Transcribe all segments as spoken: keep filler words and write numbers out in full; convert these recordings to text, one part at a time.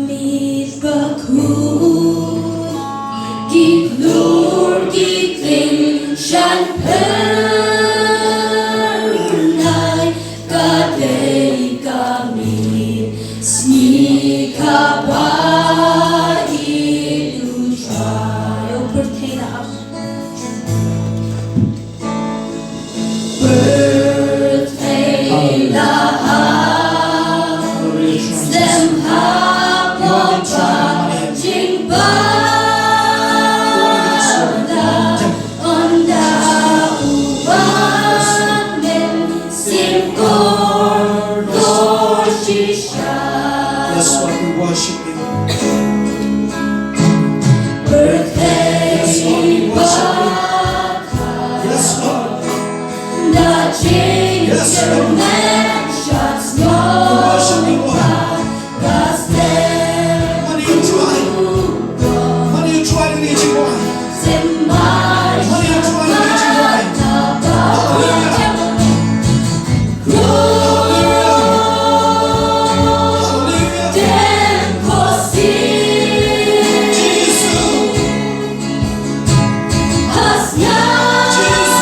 Miet bakhuid, ki khlur ki kling shan phyrnai, ka dei ka miet sngi kaba ïeit U Trai. Pyrthei la hap, slem hapoh ka jingpang, ynda U Bat Mynsiem kordor shisha. Yes, Lord, we worship you. Pyrthei, yes, Lord, we worship you. Yes, Lord. Yes, Lord. We worship you, Lord. Mane ïa u trai? Mane ïa u trai, mane ïa u trai? Mane ïa u trai, mane ïa u trai? Hallelujah. Hallelujah. Hallelujah. Jesus. Jesus.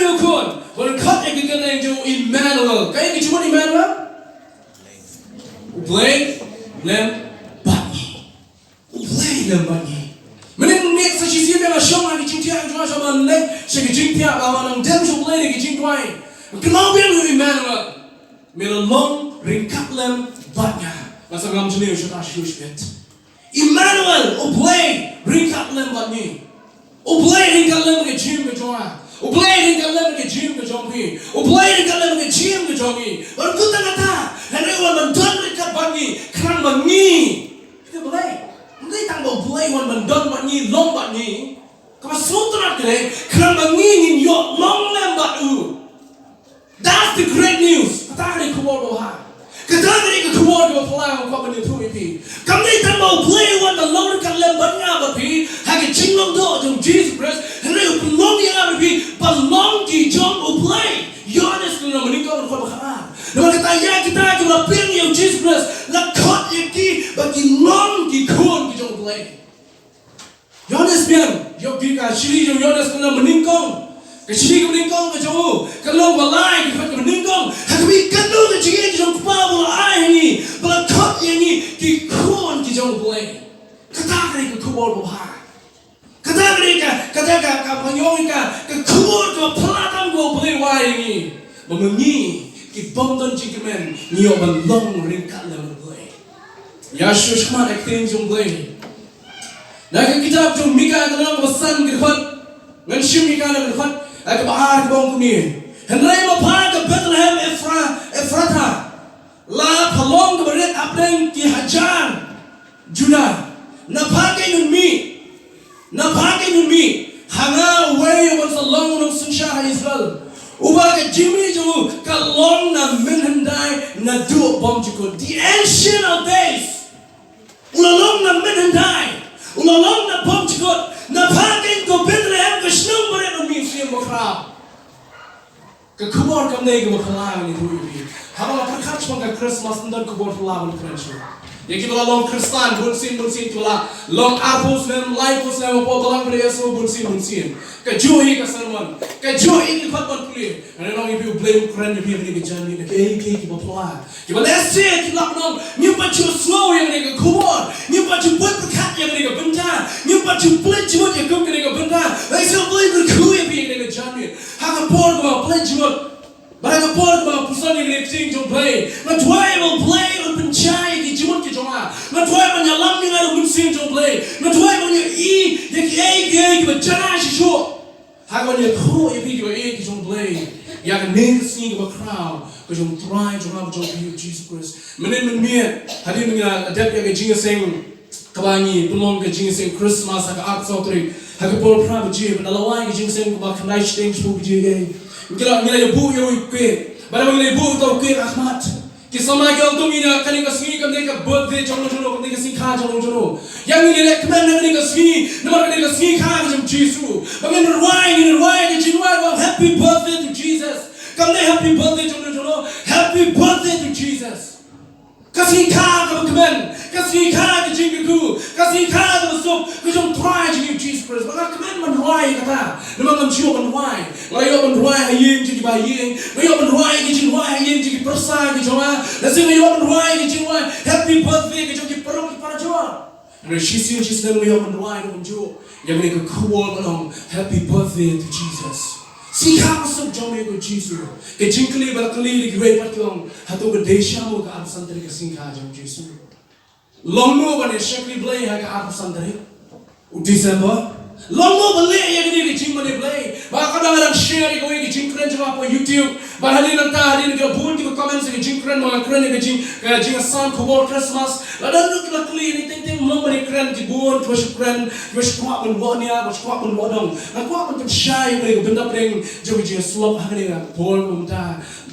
Ïa u khun, ban khot ïa ka kyrteng jong u Emmanuel. Kaei ka jingmut Emmanuel? U Blei lem bad ngi. U Blei lem bad ngi. Mynnin mynmiet sa shisien ba nga shong ha ka jingthiah jong nga, sha ban leit sha ka jingthiah, ba nga nang dem sha U Blei da ka jingduwai. Kynmaw biang ïa u Emmanuel. Me la long ryngkat lem bad nga. Nga sa ngam jylliew shuh shuh shuh. Emmanuel, U Blei ryngkat lem bad ngi. U Blei ryngkat lem bad ka jingim ka jong nga. U Blei ryngkat lem bad ka jingim ka jong phi. U Blei ryngkat lem bad ka jingim ka jong ngi. Bad kumta kata, hynrei u wan ban don ryngkat bad ngi, khnang ba ngi. Kata U Blei. Ym dei tang ba U Blei u wan ban don bad ngi, long bad ngi. Kaba sngewtynnat ka dei, khnang ba ngi ngin ïoh long lem bad u. That's the great news. Kata ka dei ka khubor babha. Kata ka dei ka khubor kaba phylla nga kwah ban ïathuh ïa phi. Kam dei tang ba U Blei u wan ban long ryngkat lem bad nga bad phi ha ka jinglong doh jong U Jisu Khrist, hynrei u pynlong ïa nga bad phi ban long ki jong U Blei. Ïoannis ka lynnong ba nyngkong dkhot ba khatar. Namar kata ïa kita kiba la pdiang ïa U Jisu Khrist la khot ïa ki ba kin long ki khun ki jong U Blei. Ïoannis biang, ïoh ki ka shiri jong Ïoannis ka lynnong ba nyngkong. Ka shiri kaba nyngkong ka jong u, ka lynnong ba lai, ka dkhot kaba nyngkong. Ha kaba ïohi katno ka jingïeit ka jong u Kpa ba u la ai ha ngi, ba la khot ïa ngi ki khun ki jong U Blei. Kata ka dei ka khubor babha. Kata ka dei ka, kata ka, ka pynïoh ka, ka khubor kaba phylla tam kaba U Blei u ai ïa ngi. Ba ma ngi ki bym don jingkyrmen ngi ïoh ban long ryngkat lem bad U Blei. Ïa shu shmat ïa ka ktien jong U Blei. Na ka kitab jong Mika ka lynnong ba san ka dkhot. Ngan shim Mika na ka dkhot, eh, kaba ar kaba ong kumne. Hynrei ma pha ka Bethlehem Ephra-, Ephratha. La pha long kaba rit hapdeng ki hajar Judah. Na pha kein un mih. Na pha kein un mih. Ha nga uwei uban sa long u nongsynshar ha Israel. Uba ka jingmih jong u ka long na mynhyndai naduh bymjukut. The ancient of days. U la long na mynhyndai. U la long na bymjukut. Na pha kein ko Bethlehem ka shnong barit un mih u syiem bakhraw. Ka khubor kam dei kaba phylla ngi ïathuh ïa phi. Haba nga pyrkhat shaphang ka Christmas, ym don khubor phylla ban kren shuh. Ïa kiba la long Khristan bunsien bunsien, kiba la long arphew snem, laiphew snem hapoh balang ka Ïesu bunsien bunsien. Kajuh hi ka sermon, kajuh hi ki khot ban pule. Nga ong ïa phi, U Blei u kren ïa phi ha kane ka janmiet, na kiei kiei kiba phylla. Kiba lehse ki la ong, ngim pat ju sngew ïa kane ka khubor, ngim pat ju pyrkhat ïa kane ka bynta, ngim pat ju pynleit jingmut ïa kum kane ka bynta. Lehse U Blei u kyrkhu ïa phi ha kane ka janmiet. Ha ka por kaba pynleit jingmut, bad ha ka por kaba puson ïa kane ka ktien jong U Blei, nga duwai ba U Blei un pynshai ïa ki jingmut ki jong nga. Nga duwai ban ïalam ïa nga da U Mynsiem jong U Blei. Nga duwai ban ïohi ïa kiei kiei kiba janai shisha. Ha kaba ngi ïathuh ïa phi kiba ïeit ki jong U Blei ïa kane ka sngi kaba khraw ka jong U Trai jong nga bad jong phi U Jisu Khrist. Mynnin mynmiet hadien ba ngi la dep ïa ka jingïaseng kaba ngi pynlong ka jingïaseng Christmas ha ka arphew saw tarik ha ka por phra baje, bad la wai ka jingïaseng kaba khyndai shiteng shiphew baje ïa ngi la, ngi la ïa buh ïa u cake. Bad haba ngi la ïa buh ïa u cake ha khmat, ki samla ki ong to ngin ïa, kane ka sngi kam dei ka birthday jong u jong u, kam dei ka sngi kha jong u jong u. Ïa ngin ïa leh kmen na kane ka sngi namar kane ka sngi kha ka jong u Jisu. Ba ngin rwai, ngin rwai ka jingrwai ba Happy Birthday to Jesus. Kam dei Happy Birthday jong u jong u, Happy Birthday to Jesus. Ka sngi kha kaba kmen, ka sngi kha ka jingkyrkhu, ka sngi kha kaba suk ka jong u Trai jong ngi u Jisu Khrist. Ba nga kmen ban rwai kata. Namar ngam shym ïoh ban rwai. Nga ïoh ban rwai ha ïing jong kiba ha ïing. Nga ïoh ban rwai ki jingrwai ha ïing jong ki pyrsa ki jong nga. Lehse nga ïoh ban rwai ki jingrwai Happy Birthday ki jong ki paralok ki parajor. Hynrei shisien shisnem nga ïoh ban rwai kumjuh ïa kane ka khubor ba ong Happy Birthday to Jesus. Sngi kha ba suk jong me ko Jisu. Ka jingkylli ba la kylli da kiwei pat ki ong, hato ka dei sha mo ka arphew san tarik ka sngi kha jong u Jisu? Long mo ban ïa shakri Blei ha ka arphew san tarik u December? Long mo ban leh ïa kane ka jingmane Blei? Ba ka dang, nga dang share ïa kawei ka jingkren jong nga hapoh YouTube. Bad hadien nangta, hadien ki la bun kiba comment ïa ka jingkren ba nga kren ïa ka jing, ka jingïasam khubor Christmas. La don ruh kiba la kylli ïa kane teng teng, long ban ïa kren, ki bun kiba shu kren, kiba shu kwah ban wad nia, kiba shu kwah ban wad dong. Nga kwah ban pynshai ïa kane ka bynta pdeng jong ka jingïasyllok ha kane ka por mynta.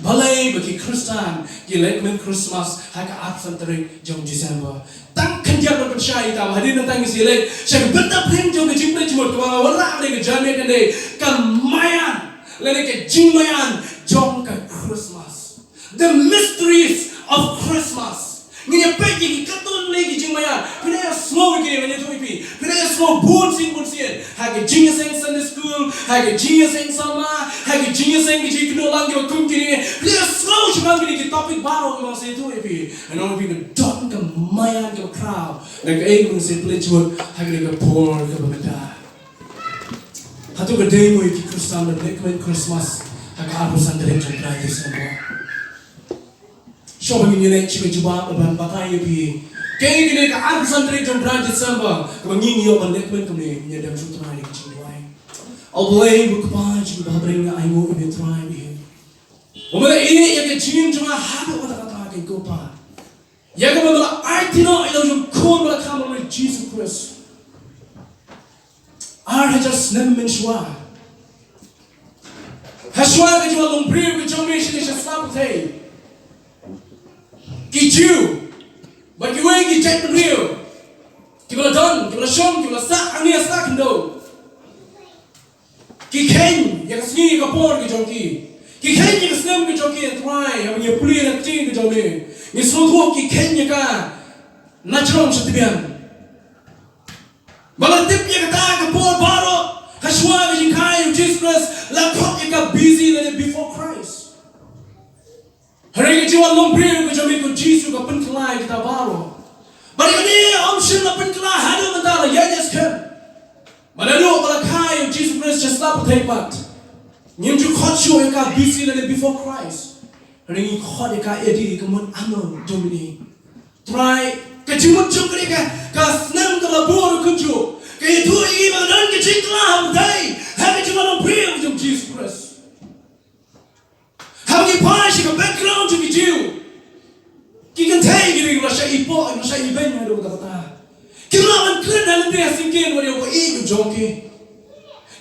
Balei ba ki Khristan ki leh kmen Christmas ha ka arphew san tarik jong December? Tang khyndiat ban pynshai ïa kata, hadien nangta ngin sa ïaleit sha ka bynta pdeng jong ka jingpynleit jingmut kaba nga wanrah ha kane ka janmiet, ka dei ka maïan lane ka jingmaïan jong ka Christmas. The mysteries of Christmas. Ngin ïa peit ïa ki katto katne ki jingmaïan. Phi dang ïa sngew ïa kine, ngan ïathuh ïa phi. Phi dang ïa sngew bunsien bunsien ha ka jingïaseng Sunday school, ha ka jingïaseng samla, ha ka Seng ki jingkynnoh lang kiba kum kine, ki la sngew shaphang kine ki topic baroh kiba nga sa ïathuh ïa phi. Hynrei phi ka don ka maïan kaba khraw na kaei kaba nga sa pynleit jhut ha kine ka por kaba mynta. Hato ka dei mo ïa ki Khristan ban leh kmen Christmas ha ka arphew san tarik jong u bnai December? Shuwa ba ngin ïa leit sha ka jubab, ban batai ïa phi kaei kane ka arphew san tarik jong u bnai December kaba ngin ïoh ban leh kmen kumne, ngin ïa dem sha U Trai da ka jingduwai. A Blei ba Kpa jong ngi ba ha bneng, nga ainguh ïa me Trai ba ïeit. Ba me la ïeh ïa ka jingim jong nga haduh katta katta, ko Pa. Ïa kaba me la aiti noh ïa la u jong u Khun ba la kha, U Jisu Khrist. Ar hajar snem mynshuwa, ha shuwa ka jingwan longbriew ka jong me shane sha sla pyrthei, ki Jiw bad kiwei ki jaitbynriew kiba la don, kiba la shong, kiba la sah hangne ha sla khyndew, ki kheiñ ïa ka sngi ïa ka por ka jong ki. Ki kheiñ ïa ka snem ka jong ki, Trai, haba ngi pule na ka ktien ka jong me, ngi sngewthuh ki kheiñ ïa ka na jrong sha tbian. Ba la tip ïa kata ka por baroh ha shuwa ka jingkha ïa u Jisu Khrist, la khot ïa ka B C lane before Christ. Hynrei ka jingwan longbriew ka jong me ko Jisu ka pynkylla ïa kata baroh. Bad kane ym shym la pynkylla haduh mynta, la ïaid skhem. Bad naduh ba la kha ïa u Jisu Khrist sha sla pyrthei pat, ngim ju khot shuh ïa ka B C lane before Christ. Hynrei ngi khot ïa ka A D, ka mut Anno Domini. Trai, ka jingmut jong kane ka, ka snem kaba la bun ruh kumjuh, ka ïathuh ïa ngi ba ka don ka jingkylla hapdeng ha ka jingwan longbriew jong u Jisu Khrist. Haba ngi phai sha ka background jong ki Jiw, ki kynthei ki dei ba shah ipoh, ba shah ibeiñ haduh katta katta. Kim lah ban kren ha lynti ha syngkien wat ïa uba ïeit u jong ki.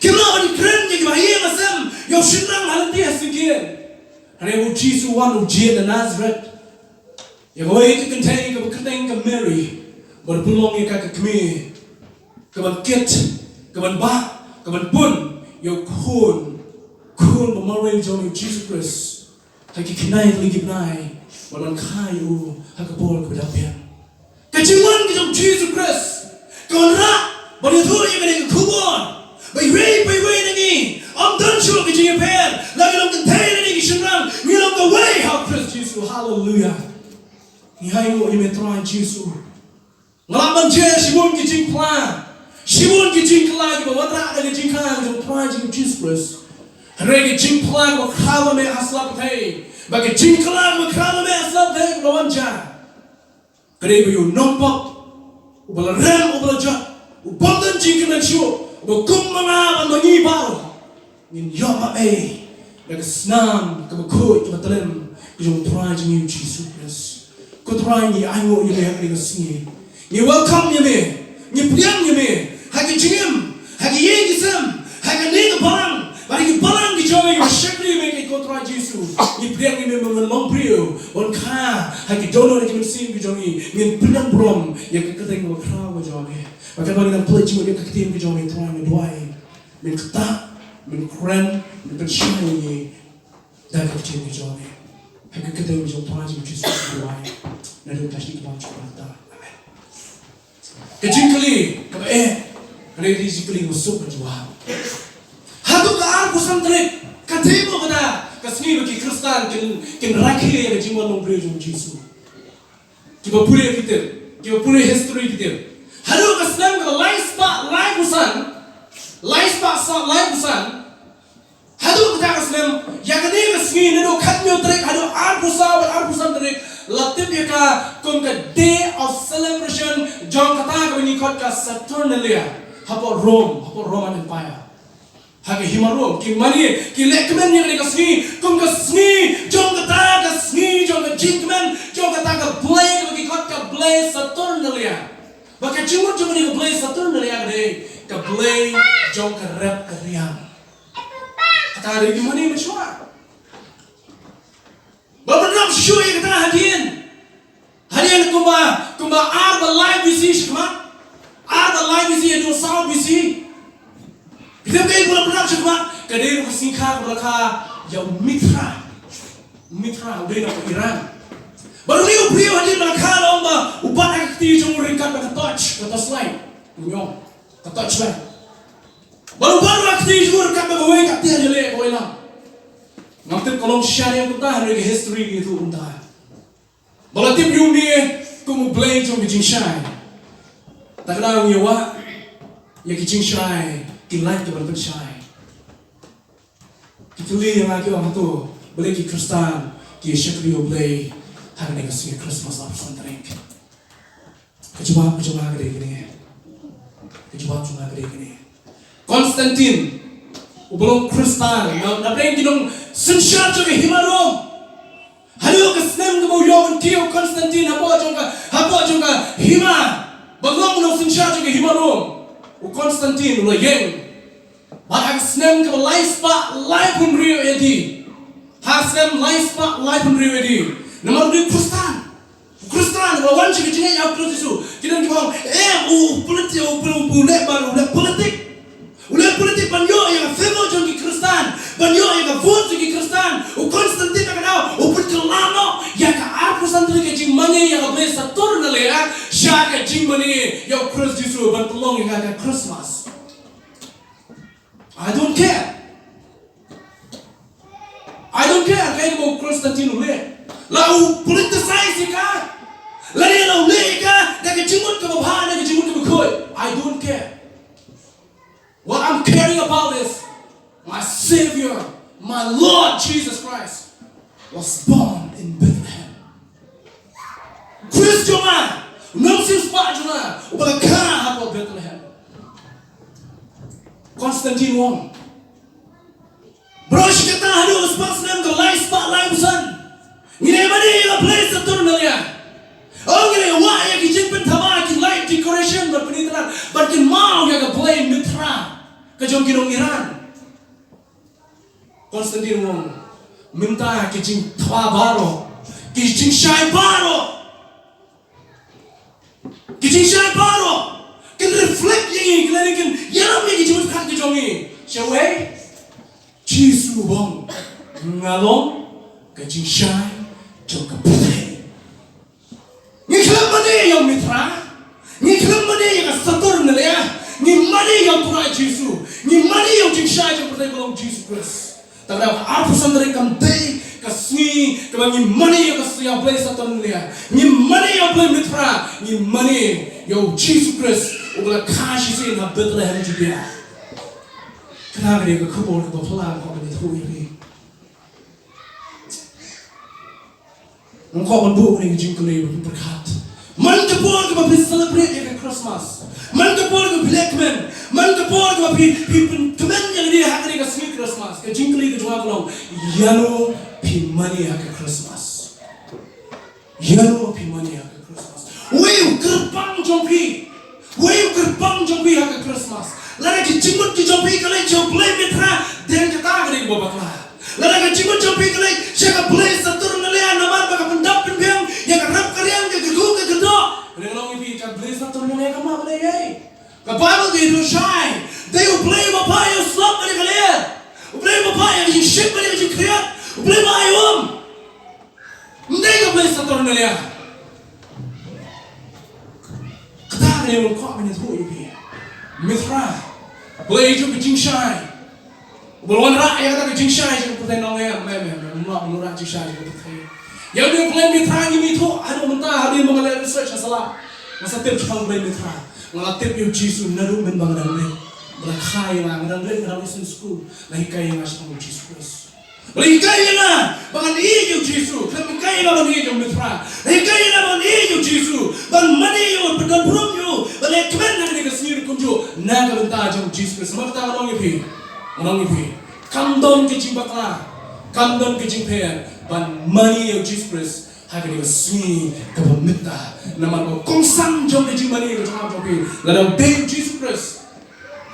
Kim lah ban kren ïa kiba ha ïing ha sem, ïa u shynrang ha lynti ha syngkien. Hynrei u Jisu u wan, u jied na Nazareth. Ïa kawei ka kynthei kaba kyrteng ka Mary, bad pynlong ïa ka ka kmie kaban kit, kaban bah, kaban pun ïa u khun, khun ba marwei jong ngi u Jisu Khrist ha ki khyndai tylli ki bnai, bad ban kha ïa u ha ka por kaba dang biang. Ka jingwan ka jong u Jisu Khrist ka wanrah ban ïathuh ïa kane ka khubor ba iwei pa iwei na ngi, ym don shuh ka jingïapher, la ngi long kynthei lane ki shynrang, ngi long kawei ha u Khrist Jisu. Haleluia. Ngi ainguh ïa me Trai Jisu. Nga lah ban jia shibun ki jingphla, shibun ki jingkylla kiba wanrah da ka jingkha jong u Trai jong ngi u Jisu Khrist. Hynrei ka jingphla kaba khraw ba me ha sla pyrthei, bad ka jingkylla kaba khraw ba me ha sla pyrthei kaba wan jia, ka dei ba ïa u nongpop uba la rem, uba la jot, u bym don jingkyrmen shuh, uba kum ma nga bad ma ngi baroh, ngin ïoh map-ei da ka snam kaba khuid kaba tyrlem ka jong u Trai jong ngi u Jisu Khrist. Ko Trai, ngi ainguh ïa me ha kane ka sngi. Ngi welcome ïa me, ngi pdiang ïa me ha ka jingim, ha ka ïing ka sem, ha kane ka balang, bad ha ki balang ki jong me kiba shakri ïa me, ko Trai Jisu. Ngi pdiang ïa me ban wan longbriew, ban kha ha ki dohnud ki mynsiem ki jong ngi. Ngin pynlong burom ïa ka kyrteng kaba khraw ka jong me. Bad katba ngi dang pynleit jingmut ïa ka ktien ka jong me, Trai, nga duwai men ktah, men kren, men pynshai ïa ngi da ka ktien ka jong me. Ha ka kyrteng jong u Trai jong ngi u Jisu Khrist ngi duwai. Naduh ka shi kaba jong ka. Amen. Ka jingkylli kaba eh, ka dei ka jingkylli kaba suk ban jubab. Haduh ka arphew san tarik, ka dei mo kata ka sngi ba ki Khristan kin, kin rakhe ïa ka jingwan longbriew jong u Jisu? Kiba pule phi tip, kiba pule history phi tip. Haduh ka snem kaba lai spah laiphew san, lai spah sa laiphew san, haduh kata ka snem, ïa kane ka sngi naduh khathynñiew tarik haduh arphew saw bad arphew san tarik, la tip ïa ka kum ka day of celebration jong kata kaba ngi khot ka Saturnalia hapoh Rome, hapoh Roman Empire. Ha ka hima Rome, ki mane, ki leh kmen ïa kane ka sngi kum ka sngi jong kata, ka sngi jong ka jingkmen jong kata ka blei kaba ki khot ka blei Saturnalia. Bad ka jingmut jong kane ka blei Saturnalia ka dei ka blei jong ka rep ka riang. Kata ka dei ka mane mynshuwa. Ba pynrap shuh ïa kata hadien, hadien kumba, kumba ar ba lai B C shakhmat, ar ba lai B C haduh saw B C. Phi tip kaei ba la pynrap shakhmat? Ka dei ruh ka sngi kha kaba la kha ïa u Mithra. U Mithra u dei na ka Iran. Bad une u briew hadien ba la kha la ong ba u bat ha ka kti jong u ryngkat bad ka torch, ka torchlight. U ong ka torchlight. Bad u bat ha ka kti jong u ryngkat bad kawei ka tiar ïaleh kawei lang. Tip ka long shisha ne kumta, hynrei ka history ka ïathuh kumta. Ba la tip ïa une kum u blei jong ki jingshai. Ta ka daw ngi ïa wah ïa ki jingshai, ki lait kiban pynshai. Ki kylli ïa nga ki ong, hato balei ki Khristan ki ïa shakri ïa u Blei ha kane ka sngi Christmas arphew san tarik? Ka jubab ka jong nga ka dei kane. Ka jubab jong nga ka dei kane. Constantine, uba long Khristan, na, napdeng ki nongsynshar jong ka hima Rom. Haduh ka snem kaba u ïoh ban kiew u Constantine hapoh jong ka, hapoh jong ka hima, ba long u nongsynshar jong ka hima Rom, u Constantine u la ïeng. Bad ha ka snem kaba lai spah laiphew hynriew A D, ha ka snem lai spah laiphew hynriew A D, namar u dei u Khristan. U Khristan, u la wan sha ka jingngeit ha u Khrist Jisu. Ki don kiba ong, eh, u, u politik, u, u, u leh ban, u leh politik. U leh politik ban ïoh ïa ka favor jong ki Khristan, ban ïoh ïa ka vote jong ki Khristan. U Constantine ka daw u pynkylla noh ïa ka arphew san tarik ka jingmane ïa ka Blei Saturnalia sha ka jingmane ïa u Khrist Jisu ban pynlong ïa ka Christmas. I don't care. I don't care kaei kaba u Constantine u leh. La u politicize ïa ka, lane la u leh ïa ka da ka jingmut kaba bha, da ka jingmut kaba khuid. I don't care. What I'm caring about is my Savior, my Lord Jesus Christ was born in Bethlehem. Khrist jong nga, u nongsiewspah jong nga, uba la kha hapoh Bethlehem. Constantine u ong, baroh shi katta haduh ka spah snem ka lai spah laiphew san, ngin ïa mane ïa ka Blei Saturnalia. Oh, ngin ïa wah ïa ki jingpynthaba, ki light decoration, ban pynitynnad, ban kynmaw ïa ka blei Mithra ka jong ki nong Iran. Constantine u ong, mynta ki jingthaba baroh, ki jingshai baroh, ki jingshai baroh kin reflect ïa ngi, ki la kin ïarap ïa ki jingmut ka jong ngi. Sha wei, Jisu u ong, nga long ka jingshai jong ka pyrthei. Ngi khlem mane ïa u Mithra, ngi khlem mane ïa ka Saturnalia, ngi mane ïa u Trai Jisu, ngi mane ïa u jingshai jong ka pyrthei ba long Jisu Khrist. Te ka daw ka arphew san tarik kam dei ka sngi kaba ngi mane ïa ka, ïa u Blei Saturnalia, ngi mane ïa u Blei Mithra, ngi mane ïa u Jisu Khrist uba la kha shisien ha Bethlehem Judea. Kane ka dei ka khubor kaba phylla kaba ngi ïathuh ïa phi. Nga kwah ban buh kane ka jingkylli ban pyrkhat. Man ka por kaba phi celebrate ïa ka Christmas, man ka por kaba phi leh kmen, man ka por kaba phi, phi pynkmen ïa lade ha kane ka sngi Christmas, ka jingkylli ka jong nga ka long, ïano phi mane ha ka Christmas? Ïano phi mane ha ka Christmas? Uei u kyrpang jong phi? Uei u kyrpang jong phi ha ka Christmas? Lada ka jingmut ka jong phi ka leit sha u blei Mithra, dei kata ka dei kaba bakla. Lada ka jingmut jong phi ka leit sha ka blei Saturnalia namar ba ka pyndap pynbiang ïa ka rep ka riang, ka kyrkhu ka kyrdoh, lada ka long ïa phi ka blei Saturnalia ka mah ba dei ei. Ka Baibl ka ïathuh shai, dei u Blei uba phah ïa u slap bad ïa ka lyer, u Blei uba phah ïa ka jingshit bad ïa ka jingkhriat, u Blei uba ai um. Ym dei ka blei Saturnalia. Kata ka dei ba nga kwah ban ïathuh ïa phi. Mithra, blei jong ka jingshai, uba la wanrah ïa kata ka jingshai jong ka pyrthei, nong em, em, em, em, ym lah ban wanrah jingshai jong ka pyrthei. Ïa une u blei Mithra ngim ithuh haduh mynta, hadien ba nga leh research nga sa lah, nga sa tip shaphang u blei Mithra. Nga la tip ïa u Jisu naduh mynba nga dang rit. Ba la kha ïa nga, nga dang rit, nga dang rit ha Sunday school, la hikai ïa nga shaphang u Jisu Khrist. Ba la hikai ïa nga ba ngan ïeit ïa u Jisu, khlem hikai ïa nga ban ïeit ïa u Mithra. La hikai ïa nga ban ïeit ïa u Jisu, ban mane ïa u, ban don burom ïa u, ban leh kmen ha kane ka sngi ruh kumjuh na ka bynta jong u Jisu Khrist. Namar kata nga ong ïa phi, nga ong ïa phi, kam don ka jingbakla, kam don ka jingpher ban mane ïa u Jisu Khrist ha kane ka sngi kaba mynta. Namar ba kongsan jong ka jingmane ka jong nga jong phi, lada u dei u Jisu Khrist,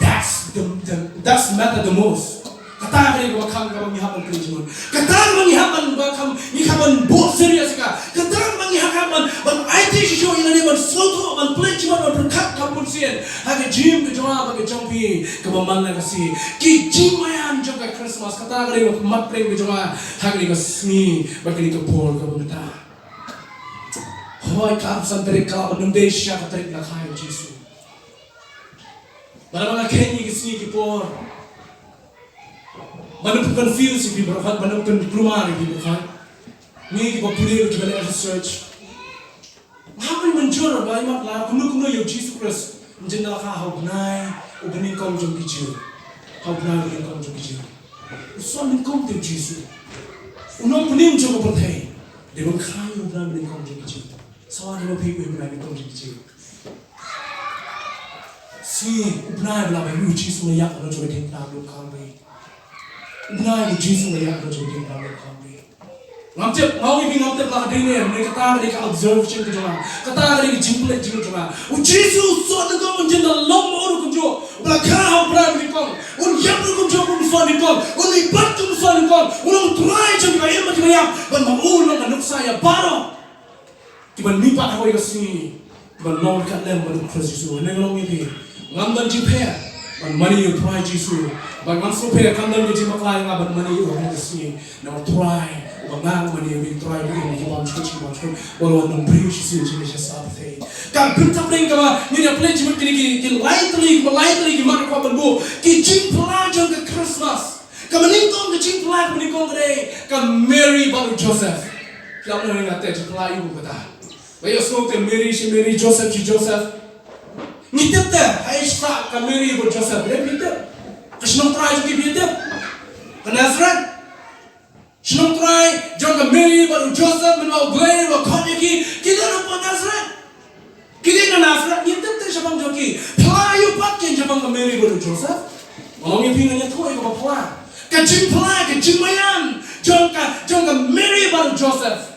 That's the, the, that's matter the most. Kata ka dei kaba kham kaba ngi hap ban kren jingmut. Kata kaba ngi hap ban, ba kham, ngi hap ban bud serious ka. Kata kaba ngi hap ban, ban aiti shisha ïa lade, ban sngewthuh, ban pynleit jingmut, ban pyrkhat kham bun sien ha ka jingim ka jong nga bad ka jong phi kaba man la ka sngi. Ki jingmaïan jong ka Christmas, kata ka dei kaba mat pdeng ka jong nga ha kane ka sngi bad kane ka por kaba mynta. Hooid, ka arphew san tarik ka la ban ym dei shisha ka tarik la kha ïa u Jisu. Bad haba nga kheiñ ïa ki sngi ki por, Ban ym pynconfuse ïa phi baroh, ban ym pynkulmar ïa phi baroh. Ngi kiba pule, kiba leh research, nga hap ban mynjur ba ïa mat la kumno kumno ïa u Jisu Khrist. Ym jin da la kha ha u bnai u banyngkong jong ki Jiw. Ha u bnai u banyngkong jong ki Jiw. U sot nyngkong te u Jisu. U nongpynim jong ka pyrthei. Dei ban kha ïa u bnai banyngkong jong ki Jiw. Sa wan ïa ma phi u bnai banyngkong jong ki Jiw. Sngi u bnai ba la ba u Jisu la ïap ha la jong ka diengphna ba lut ha Kalbari. U bnai ba u Jisu la ïap ha la jong ka diengphna ba lut ha Kalbari. Ngam tip, nga ong ïa phi ngam tip la ka dei ne em, ne kata ka dei ka observation ka jong nga. Kata ka dei ka jingpynleit jingmut jong nga. U Jisu u sot nyngkong, un jin da long ma u ruh kumjuh. U la kha ha u bnai banyngkong. Un ïap ruh kumjuh kum u sot nyngkong. Un leit pat kum u sot nyngkong. U long u Trai jong kiba im bad kiba ïap. Bad ma u long ka nuksa ïa baroh kiban mihpat ha kawei ka sngi, kiban long ryngkat lem bad u Khrist Jisu. Hynrei nga ong ïa phi, ngam don jingpher ban mane ïa u Trai Jisu. Bad ngam sngewpher kam don ka jingbakla ïa nga ban mane ïa u ha kane ka sngi. Namar u Trai uba nga mane ïa u, u Trai uba im, uba im shisha shisha, uba long nongbriew shisien shisien sha pyrthei. Ka bynta pdeng kaba ngin ïa pynleit jingmut kine ki, ki lai tylli, kiba lai tylli ki mat ka kwah ban buh ki jingpyllait jong ka Christmas. Kaba nyngkong, ka jingpyllait kaba nyngkong ka dei ka Mary bad u Joseph. Phi ong, nga te jingpyllait ïa u kata. Ba ïohsngew te Mary shi Mary, Joseph shi Joseph. Ngi tip te ha i sha ka Mary bad Joseph, ne phi tip? Ka shnong trai jong ki, phi tip? Ka Nazareth. Shnong trai jong ka Mary bad u Joseph, mynba U Blei u la khot ïa ki, ki dei ruh na Nazareth. Ki dei na Nazareth, ngi tip te shaphang jong ki. Phylla ïa u pat kein shaphang ka Mary bad u Joseph. Nga ong ïa phi, nga ïathuh ïa kaba phylla. Ka jingphylla, ka jingmaïan jong ka, jong ka Mary bad u Joseph.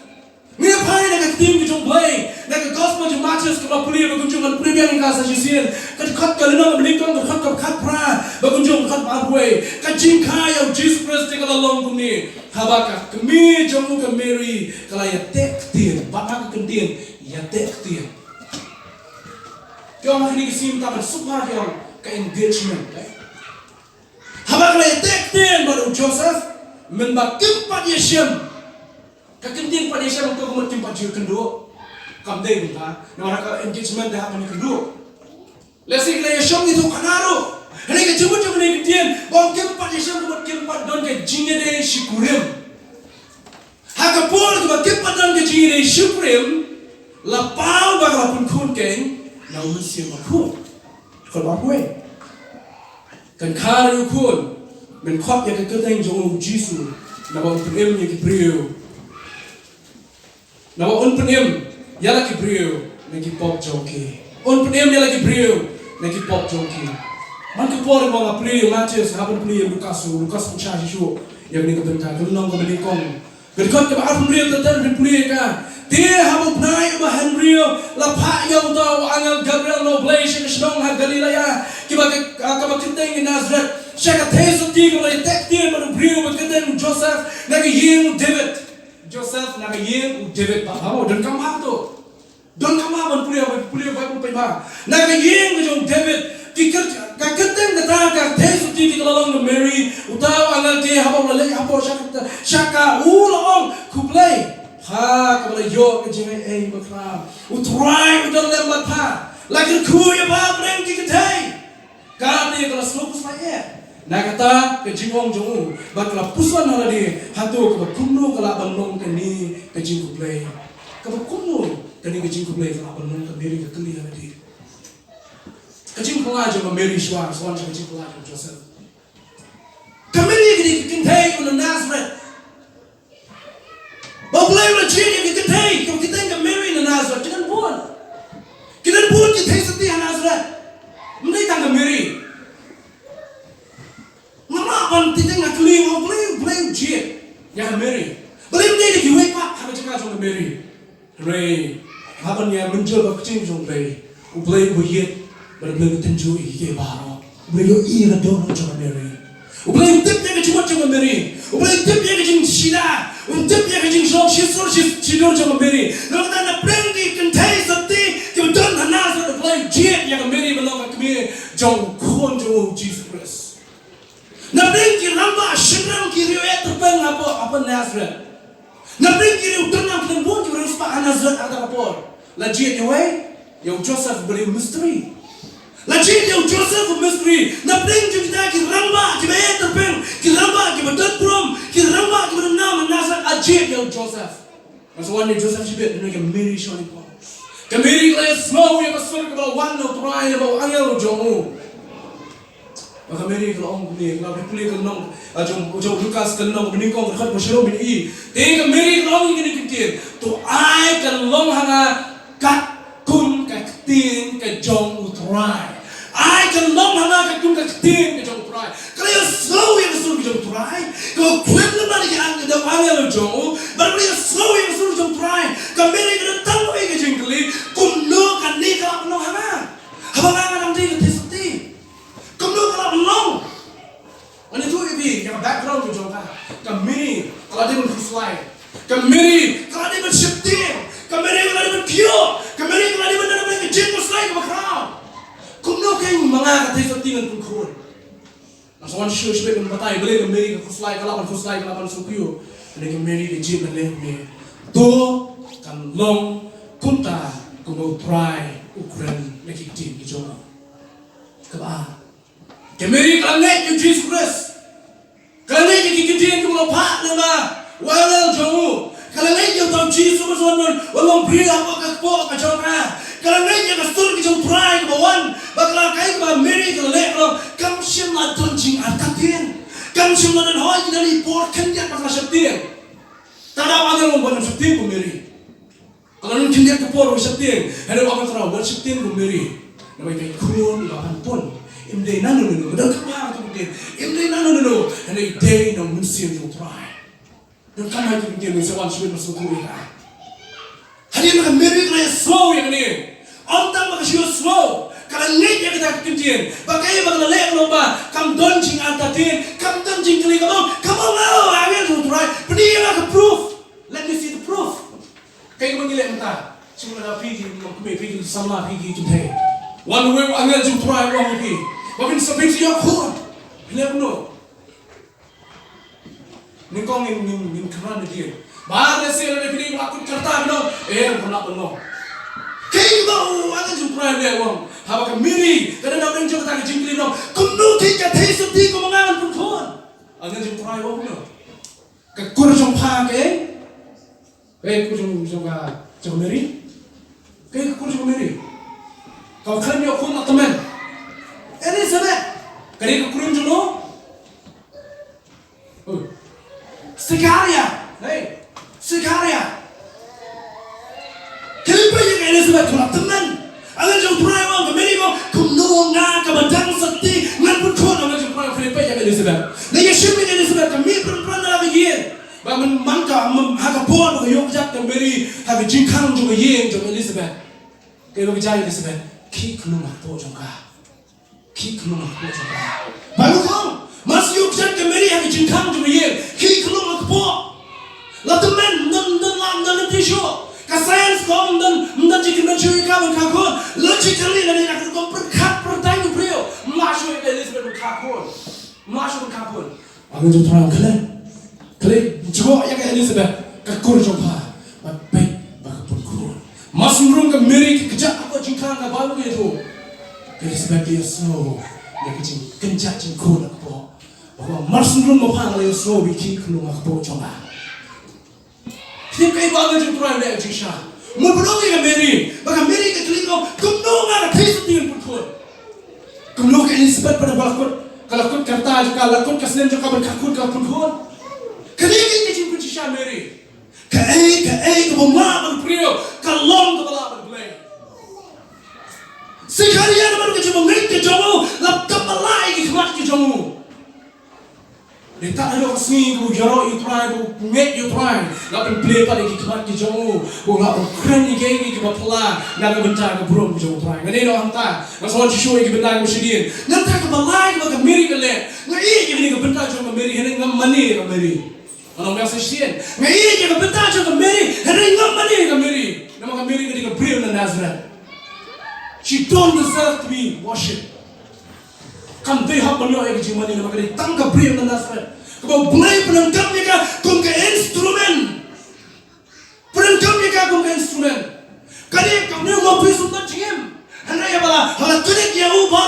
Ngi ïa phai na ka ktien ka jong U Blei, na ka Gospel jong u Mathaios kaba pule, ba kumjuh ngan pule biang ïa ka sa shisien. Ka dkhot ka lynnong kaba nyngkong, ka dkhot kaba khatphra, ba kumjuh ka dkhot ba arphew wei. Ka jingkha ïa u Jisu Khrist te ka la long kumne. Haba ka kmie jong u ka Mary ka la ïateh ktien, bad ha ka ktien ïateh ktien. Ki ong ha kine ki sngi mynta ban suk ma ki ong ka engagement, eh. Haba ka la ïateh ktien bad u Joseph, mynba kim pat ïashem. Ka ktien pat ïashem, ka mut kim pat ju kynduh. Kam dei mynta, namar ka engagement te hap ban kynduh. Lehse ki la ïashong ïa u khana ruh. Hynrei ka jingmut jong kane ka ktien, ba ong kim pat ïashem, ka mut kim pat don ka jingïadei shikurim. Ha ka por kaba kim pat don ka jingïadei shikurim, la paw ba ka la pynkhun kein na u Mynsiem Bakhuid. Dkhot ba arphew wei. Kan kha ïa u Khun, men khot ïa ka kyrteng jong u Jisu, naba un pynim ïa ki briew. Naba un pynim ïa la ki briew na ki pop jong ki. Un pynim ïa la ki briew na ki pop jong ki. Man ka por ba nga pule ïa Mathaios, hap ban pule ïa Lukas, Lukas pynshai shuh shuh ïa kane ka bynta, ka lynnong kaba nyngkong. Ka dkhot kaba arphew hynriew, te ngan pule ïa ka. Te haba u bnai uba hynriew la phah ïa uta u angel Gabriel na U Blei sha ka shnong ha Galilea, kiba ka, kaba kyrteng ïa Nazareth, sha ka theisotti kaba la ïateh ktien bad u briew ba kyrteng u Joseph, na ka ïing u David. Joseph na ka ïing u David, ba haba u donkam ha to. Donkam ban pule, ban pule Baibl paidbah. Na ka ïing ka jong u David, ki kyr-, ka kyrteng kata ka theisotti te ka la long na Mary, uta u angel te haba u la leit hapoh sha ka, sha ka, u la ong, khublei pha kaba la ïoh ka jingaiei bakhlad. U Trai u don lem bad pha. La kyrkhu ïa pha hapdeng ki kynthei. Kata ka la sngewpynshlur ïa na kata ka jingong jong u, bad ka la pyrshang ha lade, hato kaba kumno ka lah ban long kane ka jingkhublei. Kaba kumno kane ka jingkhublei ka lah ban long, ka Mary ka kylli ha lade. Ka jingpyllait jong ka Mary shuwa, shuwa ka jingpyllait jong Joseph. Ka Mary ka dei ka kynthei na Nazareth. Ba U Blei u la jied ïa ka kynthei, ka kynthei ka Mary na Nazareth, ki don bun. Ki don bun ki theisotti ha Nazareth. Ym dei tang ka Mary. Nga mut ban tip, nga kylli, U Blei, U Blei u jied ïa ka Mary. Balei ym dei da kiwei pat ha ka jaka jong ka Mary. Hynrei haba ngi ïa mynjur bad ka ktien jong U Blei, U Blei uba ïeit, bad U Blei uba tynjuh ïa kiei kiei baroh. U Blei u ïohi ïa ka dohnud jong ka Mary. U Blei u tip ïa ka jingmut jong ka Mary. U Blei u tip ïa ka jingshida. U tip ïa ka jingshlur shisur shi-, shidur jong ka Mary. Namar kata, na pdeng ki kynthei sotti kiba don ha Nazareth, U Blei u jied ïa ka Mary ban long ka kmie jong u Khun jong u Jisu Khrist. Na pdeng ki rangbah shynrang, ki riew eh tyrpeng hapoh, hapoh Nazareth. Na pdeng ki riew tynnat, ki don bun ki riewspah ha Nazareth ha kata ka por. La jied ïa uwei, ïa u Joseph uba dei u mistri. La jied ïa u Joseph u mystery. Na pdeng jong kita ki rangbah kiba ïeit tyrpeng, ki rangbah kiba don burom, ki rangbah kiba don nam ha Nasareth, la jied ïa u Joseph. Nga sa wan ïa u Joseph shibit, hynrei ka Mary shuwa ym poi. Ka Mary ka la ïohsngew ïa ka sur kaba wan na u Trai lyngba u angel jong u. Bad ka Mary ka la ong kumne, ka la pule ka lynnong, ah, jong, jong u Lukas ka lynnong kaba nyngkong ka dkhot kaba shiphew, phi i. Te ka Mary ka la ong ïa kine ki ktien: To ai kan long ha nga katkum ka ktien ka jong u Trai. Ai kan long ha nga katkum ka ktien ka jong u Trai. Ka la ïohsngew ïa ka sur ka jong u Trai. Ka kren lyngba ki angel, da u angel jong u. Bad ka la ïohsngew ïa ka sur ka jong u Trai. Ka Mary ka don tang kawei ka jingkylli: Kumno kane ka lah ban long ha nga, haba nga nga dang dei ka theisotti? Kumno ka lah ban long? Ngan ïathuh ïa phi ïa ka background ka jong ka. Ka Mary ka la dei ban khuslai. Ka Mary ka la dei ban sheptieng. Ka Mary ka la dei ban kyiuh. Ka Mary ka la dei ban don ka jingkhuslai kaba khraw. Kumno kein ma nga ka theisotti ngan pynkhun? Nga sa wan shuh shuh ban batai balei ka Mary ka khuslai, ka lah ban khuslai, ka lah ban sngewkyiuh. Hynrei ka Mary ka jied ban leh kumne: To kan long kumta kumba u Trai u kren na ki ktien ki jong u. Kaba ar, ka Mary ka la ngeit ïa u Jisu Khrist. Ka la ngeit ïa ki ktien kiba la phah lyngba u angel jong u. Ka la ngeit ïa uta u Jisu ba sa wan ban long briew hapoh ka kpoh ka jong ka. Ka la ngeit ïa ka sur ka jong u Trai kaba wan. Bad ka la, kaei kaba Mary ka la leh ka long: Kam shym la don jingartatien. Kam shym la don hoi ki don i por khyndiat ba ka la sheptieng. Te da u angel u ong: Wat sheptieng ko Mary. Ka la don khyndiat ka por ba sheptieng. Hynrei u angel u ong: Wat sheptieng ko Mary. Namar ïa ka khun ba phan pun, im dei na uno uno. Ka don kaba ar ka ktien: Im dei na uno uno. Hynrei i dei na u Mynsiem jong u Trai. Don kaba ar ka ktien, sa wan shuh ban sngewthuh ïa ka. Hadien ba ka Mary ka la ïohsngew ïa kane, ym tang ba ka shu ïohsngew, ka la ngeit ïa kata ka ktien. Ba kaei ba ka la leh ka long ba kam don jingartatien, kam don jingkylli, ka ong, ka ong: O angel jong u Trai, pyni ïa nga ka proof. Let me see the proof. Kaei kaba ngi leh mynta? Shu lada phi ki mom kmie, phi ki samla, phi ki kynthei, wan wei u angel jong u Trai u ong ïa phi ba phin sa, phin sa ïoh khun, phi leh kumno? Nyngkong ngin, ngin, ngin kren ïa kine. Ba lehse lada phi dei ba la kut ka rta, phin ong, eh, ym lah ban long. Kaei kaba u angel jong u Trai u leh, u ong, haba ka Mary ka don hapdeng jong kata ka jingkylli, u ong, kumno kein ka theisotti kum ma nga ngan pynkhun? Angel jong u Trai u ong kumno? Ka kur jong pha kaei? Kaei ka kur jong, jong ka, jong ka Mary? Kaei ka kur jong ka Mary? Ka khlem ïoh khun, la tymmen. Elizabeth. Ka dei ka kur jong no? Oh. Sakaria. Hei. Sakaria. Khlem peit ïa ka Elizabeth, ka la tymmen. Angel jong u Trai u ong, ka Mary ka ong, kumno nga kaba dang sotti ngan pynkhun? Angel jong u Trai u ong, khlem peit ïa ka Elizabeth. Lada ïa shim ïa ka Elizabeth, ka mih pynpran na la ka ïing. Ba man, man ka, man, ha ka por ba ka ïoh kjat ka Mary ha ka jingkhang jong ka ïing jong Elizabeth, kaei ba ka jia ïa Elizabeth? Khih khlum ha kpoh jong ka. Khih khlum ha kpoh jong ka. Bible ka ong, mar shu ïoh kjat ka Mary ha ka jingkhang jong ka ïing, khih khlum ha kpoh. La tymmen, ym don, ym don lad, ym don lynti shuh. Ka science ka ong ym don, ym don jingkyrmen shuh ïa ka ban kha khun. Logically lane na ka rukom pyrkhat pyrthei u briew, ym lah shuh ïa ka Elizabeth ban kha khun. Ym lah shuh ban kha khun. Angel jong u Trai u ong, khlem, khlem, jngoh ïa ka Elizabeth, ka kur jong pha. Bad peit ba ka pynkhun. Mar shu rung ka Mary ka kjat ha ka jingkhang, ka Bible ka ïathuh, ka Elizabeth ka ïohsngew ïa ka jingkynjat jingkhun ha kpoh. Ba ka ong, mar shu rung ma pha, nga la ïohsngew ba khih khlum ha kpoh jong nga. Phi tip kaei ba angel jong u Trai u leh jingshisha? Mut ban ong ïa ka Mary, ba ka Mary ka kylli, ka ong, kumno nga ka theisotti ngan pynkhun? Kumno ka Elizabeth pat ba la kut, ka la kut ka rta jong ka, la kut ka snem jong ka ban kha khun, ka la pynkhun? Kane ka dei ka jingkren shisha Mary. Kaei kaei kaba ym lah ban briew, ka long kaba lah ban Blei. Sakaria namar ka jingmut ka jong u, la kaba lah ïa ki khmat ki jong u. Dei tad haduh ka sngi ba u ïaroh ïa u Trai, ba u ngeit ïa u Trai, la pynplie pat ïa ki khmat ki jong u, ba u lah ban kren ïa kiei kiei kiba phylla na ka bynta ka burom ka jong u Trai. Nga ïeh noh hangta, nga sa wan shuh shuh ïa ki bynta kiba shadien. Nangta kaba lai kaba ka Mary ka leh, nga ïeit ïa kane ka bynta jong ka Mary, hynrei ngam mane ïa ka Mary. Nga ong biang sa shisien, nga ïeit ïa ka bynta jong ka Mary, hynrei ngam mane ïa ka Mary. Namar ka Mary ka dei ka briew na Nazareth. She don't deserve to be worshipped. Kam dei hok ban ïoh ïa ka jingmane namar ka dei tang ka briew na Nazareth, kaba U Blei u pyndonkam ïa ka kum ka instrument. Pyndonkam ïa ka kum ka instrument. Ka dei ka briew ba phi sngewthuh jingim. Hynrei ïa ba la, ha la connect ïa u ba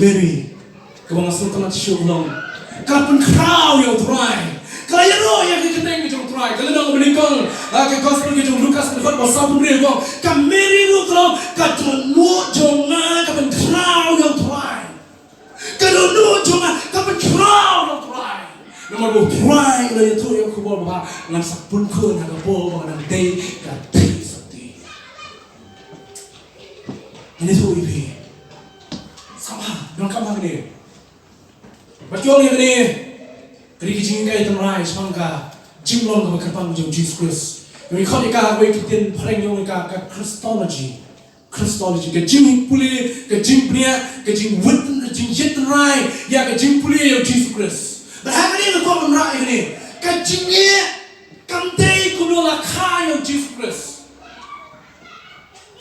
Mary, kaba nga sngewtynnat shuh long, ka pynkhraw ïa U Trai. Ka ïaroh ïa ka kyrteng ka jong U Trai. Ka lynnong ba nyngkong, ah, ka gospel ka jong u Lukas, ka dkhot ba sawphew hynriew ka ong, ka Mary ruh ka ong, ka dohnud jong nga ka pynkhraw ïa U Trai. Ka dohnud jong nga ka pynkhraw ïa U Trai. Namar ba U Trai u la ïathuh ïa nga ka khubor ba ngan sa pun khun ha ka por ba nga dang dei ka dei sati. Ngan ïathuh ïa phi. Sngewbha, donkam ha kane. Bad ki ong ïa kane, ka dei ka jinghikai tynrai shaphang ka jinglong kaba kyrpang jong U Jisu Khrist. Ngi khot ïa ka ha kawei ka ktien phareng, ngi ong ïa ka, ka Christology. Christology, ka jingpule, ka jingbniah, ka jingwit, ka jingïeit tynrai ïa ka jingpule ïa U Jisu Khrist. Bad ha kane nga kwah ban rah ïa kane, ka jingeh kam dei kumno la kha ïa U Jisu Khrist.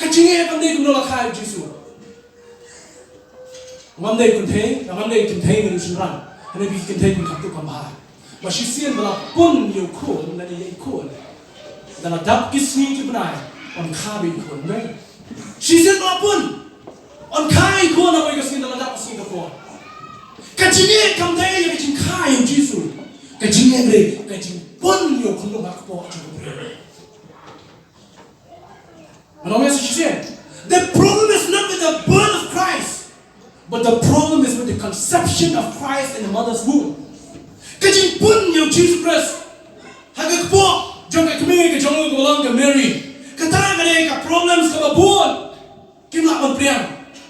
Ka jingeh kam dei kumno la kha ïa U Jisu. Ngam dei kynthei, ngam dei kynthei, ngi dei shynrang. Hynrei phi kynthei phi kham tuh kham bha. Ba shisien ba la pun ïa u khun, lane ïa i khun, da la dap ki sngi ki bnai, yn kha beit i khun, ne? Shisien ba la pun, yn kha i khun, hapdeng ka sngi, da la dap ka sngi ka por. Ka jingeh kam dei ïa ka jingkha ïa U Jisu. Ka jingeh ka dei ka jingpun ïa u khunlung ha ka kpoh jong u briew. Ngan ong ïa shisien. The problem is not with the birth of Christ, but the problem is with the conception of Christ in the mother's womb. Ka jingpun ïa U Jisu Khrist ha ka kpoh jong ka kmie ka jong u kaba long ka Mary. Kata ka dei ka problems kaba bun. Kim lah ban pdiang.